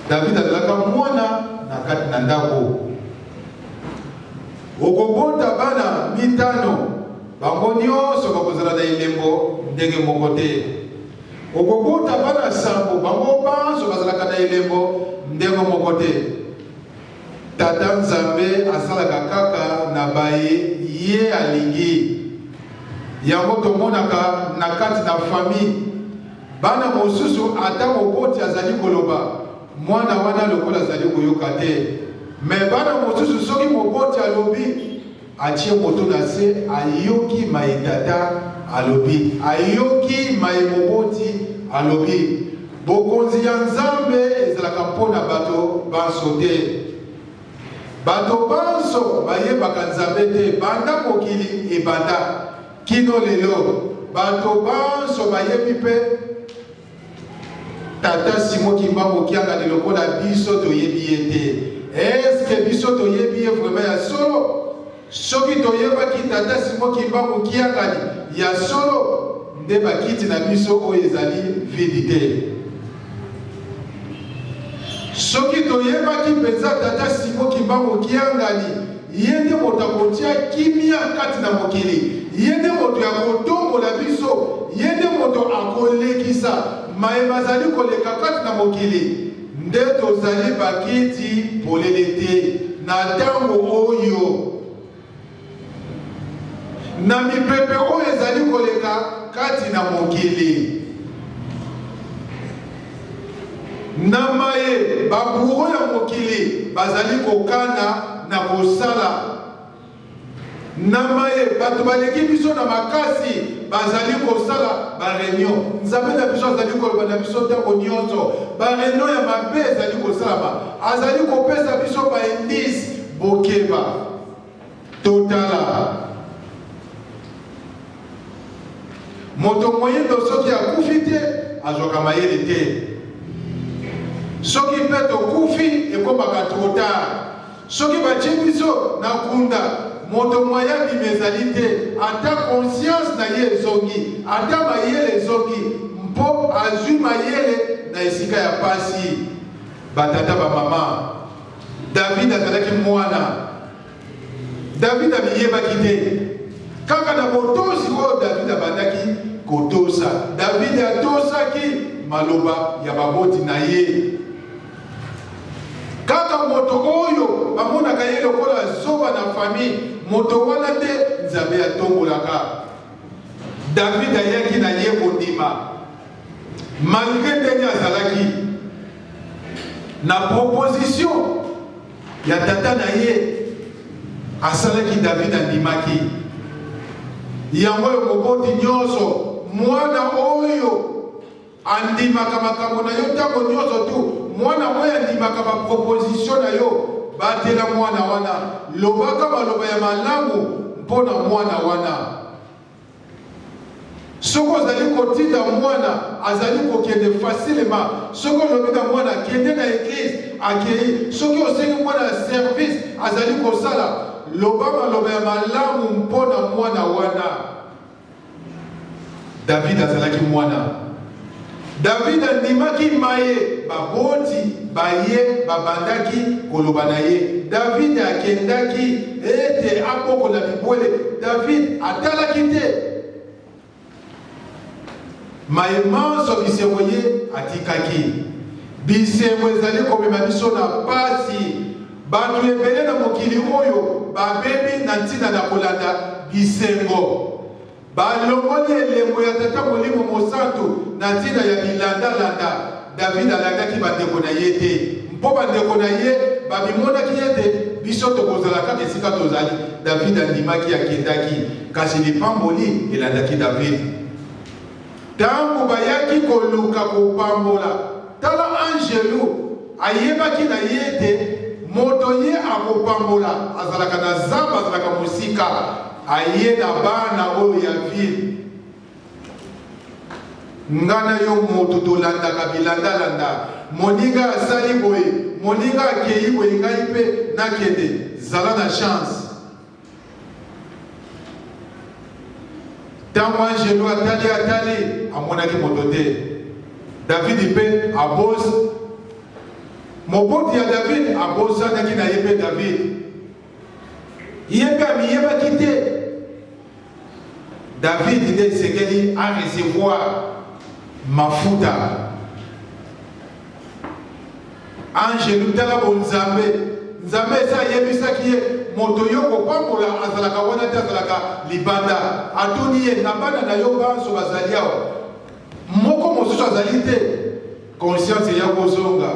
[SPEAKER 3] David azalaka mwana na kati na ndako. Okobota bana mitano, bango nyonso bakozala na elembo ndenge moko te. Okobota bana sambo, bango banso bazalaka na elembo ndenge moko te. Tata Nzambe asalaka kaka na baye ye alingi. Yango tomonaka na kati na famille, bana mosusu ata moboti azali koloba, mwana wana lokola azali koyoka te. Mais bana mosusu soki moboti alobi, atie moto na se, ayoki maye tata alobi, ayoki maye moboti alobi. Bokonzi ya Nzambe ezalaka mpo na bato banso te. Bato banso bayebaka Nzambe te banda mokili ebanda kino lelo. Bato banso bayebi mpe Tata Simon Kimbangu Kiangani lokola biso toyebi ye te. Est-ce que biso toyebi ye vraiment ya solo? Soki toyebaki Tata Simon Kimbangu Kiangani ya solo, nde bakiti na biso oyo ezali vide te. Soki toyebaki mpenza Tata Simon Kimbangu Kiangani, ye nde moto akotia kimia kati na mokili, ye nde moto ya kotombola biso, ye nde moto akolekisa maye mazali koleka kati na mokili, nde tozali bakiti polele te na ntango oyo, na mipepe oyo ezali koleka kati na mokili, na maye baburo ya mokili bazali kokana na kosala. Na maye bato baleki biso na makasi bazali kosala ba reunion. Nzambe na biso azali koloba na biso ntango nyonso. Ba reunion ya mabe ezali kosalama. Azali kopesa biso ba indice. Bokeba. Totala. Moto moyindo soki akufi te azwaka mayele te. Soki mpe tokufi ekomaka trop tard. Soki batie biso na kunda, moto moyen abima ezali te, ata conscience na ye ezongi, ata mayele ezongi, mpo azwi mayele na esika ya pasi. Ba tata ba mama, David azalaki mwana. David amiyebaki te. Kaka na botosi oyo David abandaki kotosa. David atosaki maloba ya baboti na ye. Kaka moto oyo bamonaka ye lokola zoba na famille, moto wana nde Nzambe atombolaka. David ayaki na ye kondima malgre ndenge azalaki na proposition ya tata na ye asalaki. David andimaki yango. Oyo moboti nyonso, mwana oyo andimaka makambo na yo ntango nyonso tu, mwana oyo andimaka ba proposition na yo, batela mwana wana, lobaka maloba ya malamu mpo na mwana wana. Soki ozali kotinda mwana, azali kokende facilement. Soki olobi na mwana kende na eglise, akei. Soki osengi mwana ya service, azali kosala. Loba maloba ya malamu mpo na mwana wana. David azalaki mwana. David andimaki maye baboti baye babandaki koloba na ye. David akendaki ete abokola bibwele. David atalaki te maye manso bisengo ye atikaki. Bisengo ezali komema biso na pasi. Bato ebele na mokili oyo babebi na ntina na kolanda bisengo. Balongoli elembo ya Tata Molimo Mosantu na ntina ya bilandalanda. David alandaki bandeko na ye te, mpo bandeko na ye bamimonaki ete biso tokozala kaka esika tozali. David andimaki, akendaki, kasi lipamboli elandaki David. Tango bayaki koluka kopambola, tala anjelu ayebaki na ye ete Moto ye akopambola azalaka na zamba, azalaka mosika, aye na bana oyo ya ville. Nga na yo moto tolandaka bilandalanda, moninga asali boye, moninga akeyi boye, ngai mpe nakende. Zala na chance. Ntango anjelu atali atali, amonaki moto te. Davidi mpe abos moboti ya David abosanaki na ye mpe David ye mpe amiyebaki te. David nde esengeli a recevoir mafuta. Angelu tala bonzambe, Nzambe esi ayebisaki ye moto yo kopambola azalaka wana te, azalaka libanda. Atuni ye na bana na yo banso bazali awa, moko mosusu azali te? Conscience eya kozonga.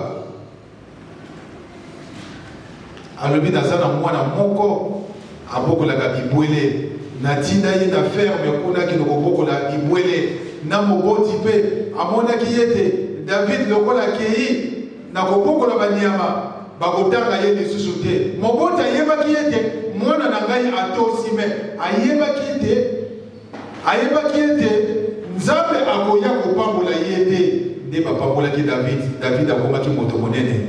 [SPEAKER 3] Alobi naza na mwana moko abokolaka bibwele, natinda ye na ferme kuna akende kobokola bibwele. Na moboti mpe amonaki ete David lokola akei na kobokola banyama bakotanga ye lisusu te. Moboti ayebaki ete mwana na ngai atosi, me ayebaki ete Ayebaki ete Nzambe akoya kopambola ye te. Nde bapambolaki David. David akomaki moto monene.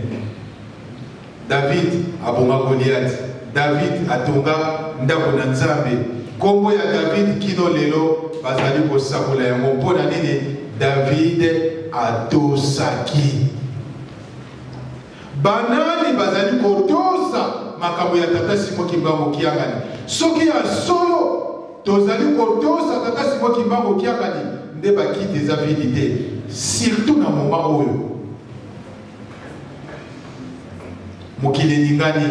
[SPEAKER 3] David aboma Goliath. David atonga ndako na Nzambe. Kombo ya David kino lelo bazali kosakola yango. Mpo na nini? David atosaki. Banani bazali kotosa makambo ya Tata Simon Kimbangu Kiangani? Soki ya solo tozali kotosa Tata Simon Kimbangu Kiangani, nde bakiti eza vide te, surtout na moment oyo mokili eningani.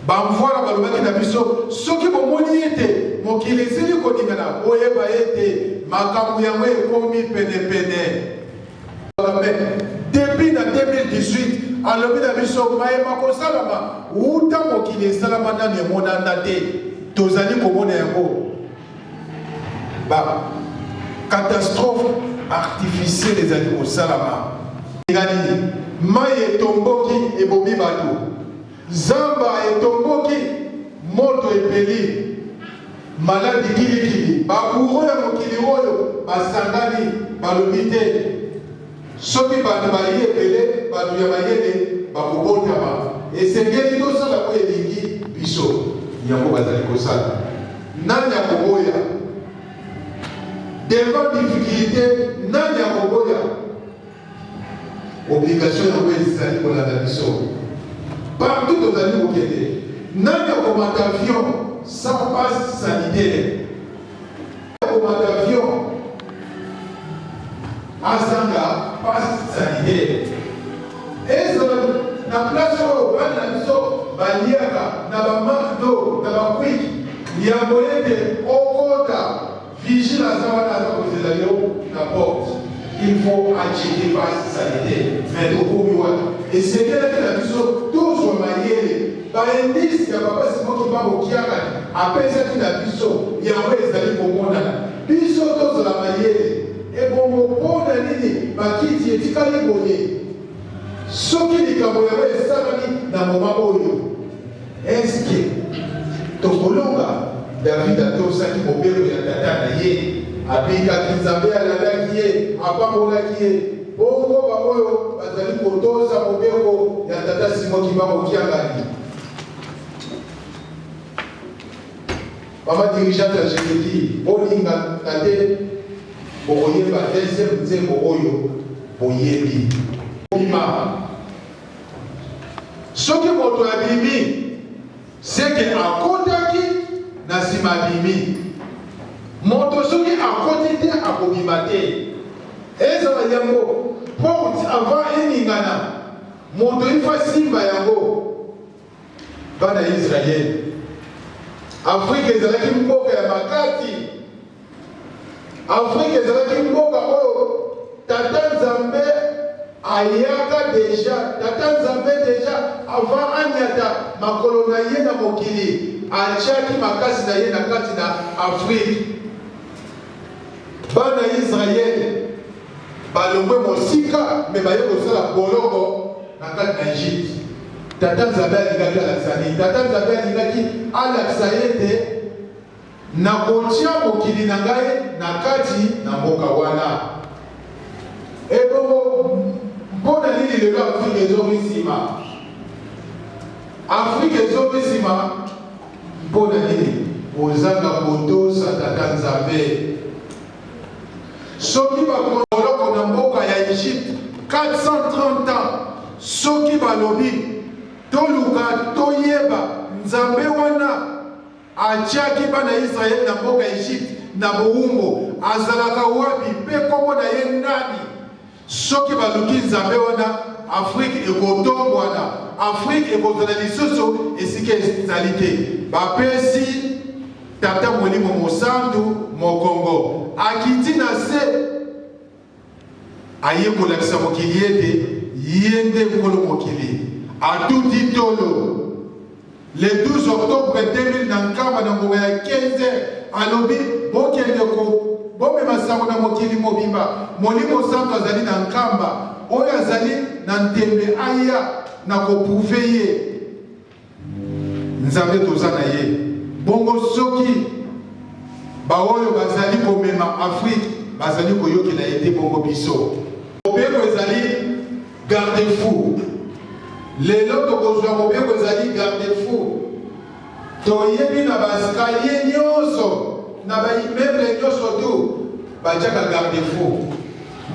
[SPEAKER 3] Bamvwala balobaki na biso, soki bomoni ete mokili esili koningana, boyeba ete makambo yango ekomi penepene. Mais depuis na 2018 alobi na biso maye makosalama wuta mokili esalama nanu emonana te, tozali komona yango ba catastrophe artificielle ezali kosalama. Nini? Mai etomboki ebomi bato, zamba etomboki moto epeli. Maladi kilikili, ba bourreaux ya mokili oyo basangani balobi te soki bato baye ebele, bato ya mayele bakobotama. Esengeli tosala oyo elingi biso. Yango bazali kosala. Nani akoboya? Devant difficulté, nani akoboya? Obligation yango ezali kolanda biso partout tozali kokende. Nani akomata avion sans passe sanitaire? Akomata avion azanga passe sanitaire? Ezala na place oyo bana na biso baliaka na ba McDo na ba Quick, yambo ete okota Vigile aza wana aza kozela yo na porte, il faut a checker passe sanitaire. Mais tokomi wapi? Esengelaki na biso tozwa mayele. Ba indices ya papa Simon Kimbangu Kiangani apesaki na biso yango ezali komonana. Biso tozala mayele. Ebongo po na nini bakiti etikali boye? Soki likambo yango esalami na moment oyo, est-ce que tokolonga? David atosaki mobeko ya tata na ye, abikaki, Nzambe alandaki ye, apambolaki ye. Bongo baoyo bazali kotosa mobeko ya tata Simon Kimbangu Kiangani, mama dirigeante ya Jekedi, bolingana te, bokoyemba deuxième nzembo oyo boyebi. Bima. Soki moto abimi, seke akotaki na nsima abimi. Moto soki akoti te akobima te. Ezala yango porte avant eningana, moto il faut asimba yango. Bana ya Israël, Afrika ezalaki mboka ya makasi. Afrika ezalaki mboka oyo Tata Nzambe ayaka deja. Tata Nzambe deja avant anyata makolo na ye na mokili, atiaki makasi na ye na kati na Afrique. Bana ya Israël balongwe mosika me baye kosala boloko na kati na Egypte. Tata Nzambe alingaki alakisa nini? Tata Nzambe alingaki alakisa ete nakotia mokili na ngai na kati na mboka wana. Ebongo mpo na nini lelo Afrika ezongi nsima? Afrika ezongi nsima mpo na nini? Kozanga kotosa Tata Nzambe. Soki bakoloko na mboka ya Egypte 430 ans, soki balobi toluka toyeba Nzambe wana atiaki bana Israele na mboka Egypte na bowumbo, azalaka wapi mpe kombo na ye nani? Soki baluki Nzambe wana, Afrique ekotombwana, Afrique ekozala lisusu esika ezali te. Bapesi Tata Molimo Mosantu mokongo, akiti na se, aye kolakisa mokili ete ye nde Nkolo mokili. Atuti tolo le 12 octobre 2000 na Nkamba na ngonga ya 15 alobi bokende ko bomema sango na mokili mobimba, Molimo Santu azali na Nkamba, oyo azali na ntembe aya na koprouve ye. Nzambe toza na ye. Bongo soki baoyo bazali komema Afrique bazali koyokela ye te, bongo biso? Mobeko ezali garde-fou. Lelo tokozwa mobeko ezali garde-fou. Toyebi na ba escalier nyonso, na ba immeuble nyonso tout batiaka garde-fou.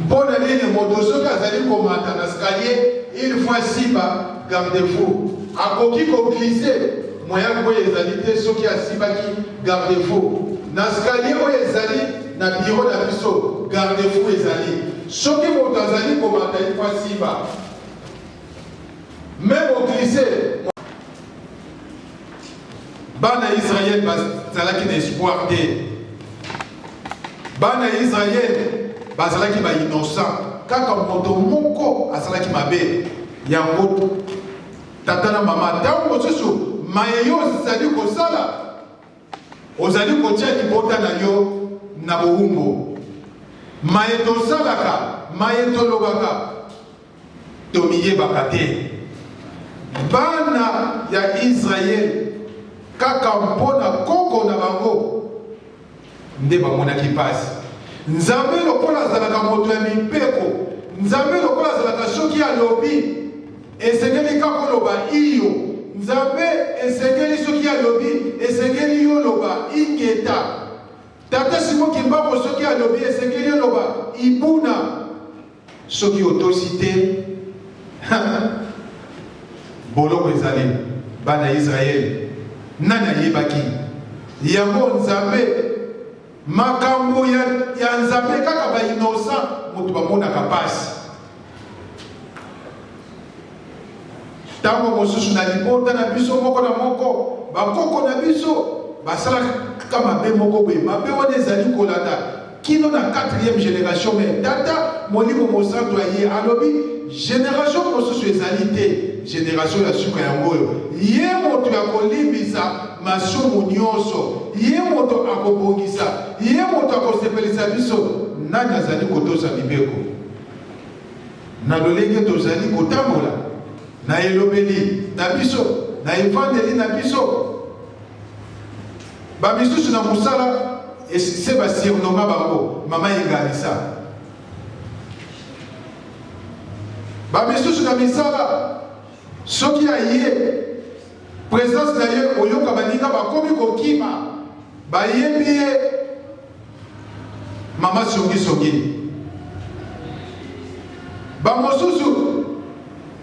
[SPEAKER 3] Mpo na nini? Moto soki azali komata na escalier, il faut asimba garde-fou. Akoki ko glisser, moyen akweya ezali te soki asimbaki garde-fou. Na escalier oyo ezali na bureau na biso, garde-fou ezali. Soki moto azali komata, il faut asimba. Meme o glisser. Bana ya Israël bazalaki na espoir te. Bana ya Israël bazalaki ba innocent, kaka moto moko asalaki mabe. Yango tata na mama, ntango mosusu maye yo ozali kosala, ozali kotia libota na yo na bowumbu. Maye tosalaka, maye tolobaka, Tomiyebaka te. Bana ya Israel kaka mpo na koko na bango nde bamonaki pasi. Nzambe lokola azalaka moto ya mibeko, Nzambe lokola azalaka soki alobi esengeli kaka oloba iyo. Nzambe esengeli soki alobi esengeli yo oloba ingeta. Tata Simon Kimbangu soki alobi esengeli oloba ibuna. Soki otosi te, boloko ezali. Bana ya Israele, nani ayebaki yango? Nzambe, makambo ya, ya Nzambe kaka ba innocent moto bamonaka pasi. Tango mosusu na libota na biso moko na moko, bakoko na biso basalaka mabe moko boye, mabe wana ezali kolanda kino na quatrième generation. Mais Tata Molimo Mosantu aye alobi generation mosusu ezali te, generation ya suka yango oyo. Ye moto ya kolimbisa masumu nyonso, ye moto akobongisa, ye moto akosepelisa biso. Nani azali kotosa mibeko? Na lolenge tozali kotambola, na elobeli na biso, na evandeli na biso. Ba misusu na mosala se ba surnoma bango mama engalisa. Ba misusu na misala soki aye presence na ye oyoka baninga bakomi kokima, bayebi ye Mama songi songi. Ba mosusu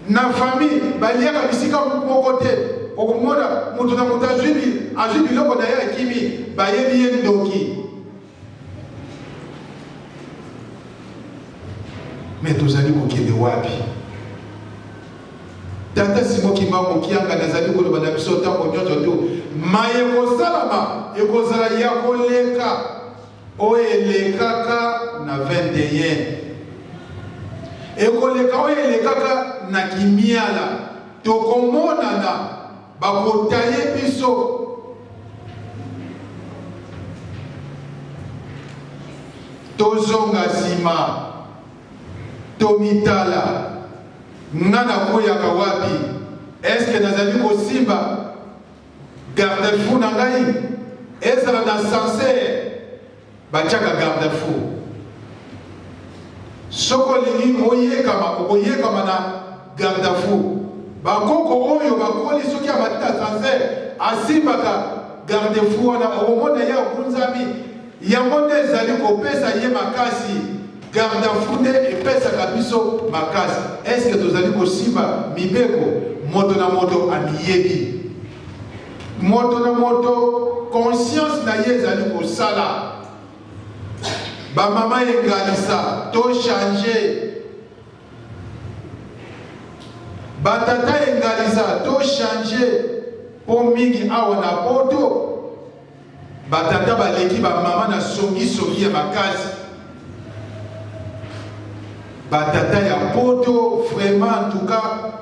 [SPEAKER 3] na famille baliaka bisika moko te, okomona moto na moto azwi azwi biloko na ye akimi, bayebi ye ndoki. Me tozali kokende wapi? Tata Simon Kimbangu Kiangani azali koloba na biso ntango nyonso tu, maye kosalama ekozala ya koleka oyo elekaka na 21, ekoleka oyo elekaka na Kimiala. Tokomonana, bakotaye biso. Tozonga nsima, tomitala. Nga nakweyaka wapi? Est-ce que nazali kosimba garde-fou na ngai? Ezala na ascenseur batiaka garde-fou. Soki olingi oyekama, okoyekama na garde-fou. Bakoko oyo bakoli soki amati na ascenseur asimbaka garde-fou wana, okomona ye agunzami. Yango nde ezali kopesa ye makasi. Garde-fou nde epesaka biso makasi. Est-ce que tozali kosimba mibeko? Moto na moto amiyebi. Moto na moto conscience na ye ezali kosala. Ba mama engalisa to changer. Ba tata engalisa to changer. Po mingi awa na poto ba tata baleki ba mama na songi songi ya makasi. Ba tata ya poto vraiment en tout cas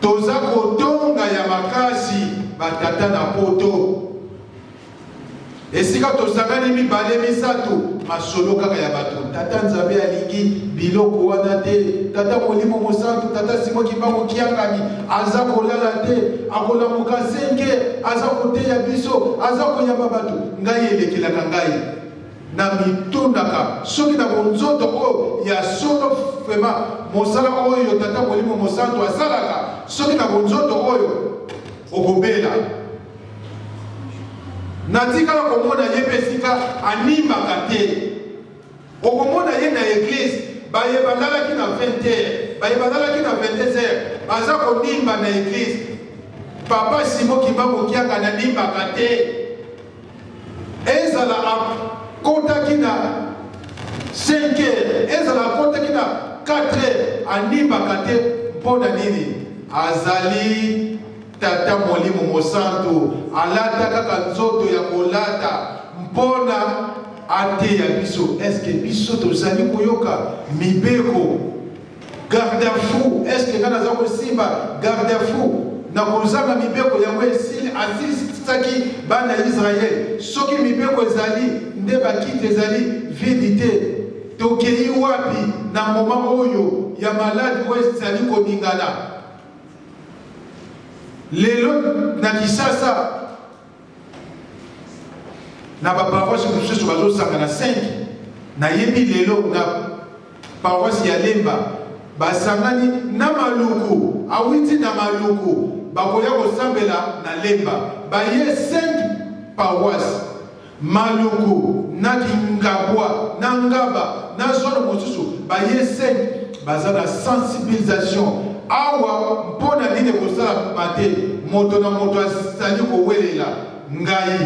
[SPEAKER 3] Toza kotonga ya makasi ba tata na poto. Esika tosangani mibale misatu masolo kaka ya bato. Tata Nzambe alingi biloko wana te. Tata Molimo Mosantu, Tata Simon Kimbangu Kiangani aza kolala te, akolamuka 5 aza koteya biso, aza koyamba bato. Ngai elekelaka ngai. Na mitunaka soki na bonzoto oyo ya solo vraiment mosala oyo Tata Molimo Mosantu asalaka, soki na bonzoto oyo okobela. Natikala komona ye mpe esika animbaka te. Okomona ye na eglise, baye balalaki na 20 heures, baye balalaki na 22 heures, baza konimba na eglise. Papa Simon Kimbangu Kiangani animbaka te. Ezala akotaki na 5 heures, ezala akotaki na 4 heures, animbaka te. Mpo na nini? Azali Tata Molimo Mosantu, alata kaka nzoto ya kolata mpo na ateya biso. Est-ce que biso tozali koyoka mibeko? Garde-à-fou, est-ce que nga naza kosimba garde-à-fou na kozanga mibeko yango esili asilisaki bana ya Israël? Soki mibeko ezali nde bakiti ezali vide te. Tokei wapi na moment oyo ya maladi oyo ezali koningana lelo na Kisasa? Na ba paroisse mosusu bazosangana 5. Nayebi lelo na paroisse ya Lemba basangani na Maluku, awiti na Maluku bakoya kosambela na Lemba, baye 5 paroisse, Maluku na Kingabwa na Ngaba na zone mosusu, baye 5 baza na sensibilisation awa. Mpo na nini ekosalama te? Moto na moto azali kowelela ngai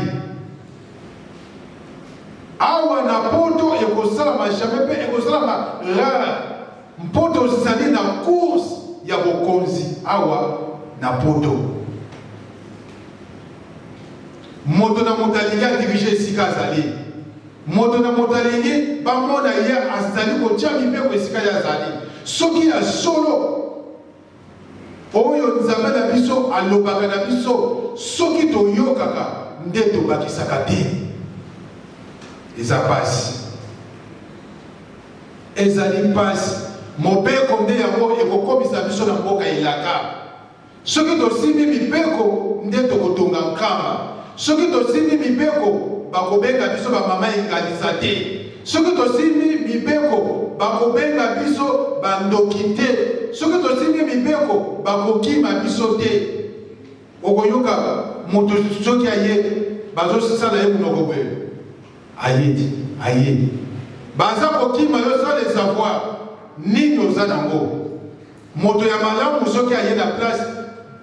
[SPEAKER 3] awa na poto, ekosalama jamais mpe ekosalama rare, mpo tozali na course ya bokonzi awa na poto. Moto na moto alingi adirige esika azali. Moto na moto alingi bamona ye azali kotia mibeko esika ye azali. Soki ya solo oyo Nzambe na biso alobaka na biso, soki toyokaka nde tobakisaka te. Eza pasi, ezali pasi. Mobeko nde yango ekokomisa biso na mboka elaka. Soki tosimbi mibeko nde tokotonga nkamba. Soki tosimbi mibeko bakobenga biso ba mama engalisa te. Soki tosimbi mibeko bakobenga biso ba ndoki te. Soki tosimbi mibeko bakokima biso te. Okoyoka moto soki aye bazosala ye monoko boye, aye ti aye, baza kokima yo sans le savoir nini oza nango. Moto ya malamu soki aye na place,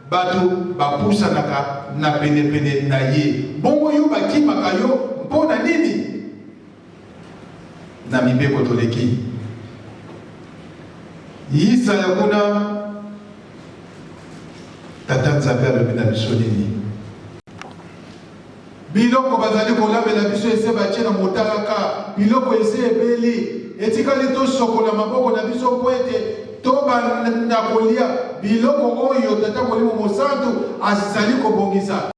[SPEAKER 3] bato bapusanaka na penepene na ye. Bongo yo bakimaka yo mpo na nini? Na mibeko toleki. Yisaya kuna, Tata Nzambe alobi na biso nini? Biloko bazali kolambela biso ese batie na motalaka, biloko ese ebeli, etikali tosokola maboko na biso mpo ete tobanda kolia biloko oyo Tata Molimo Mosantu azali kobongisa.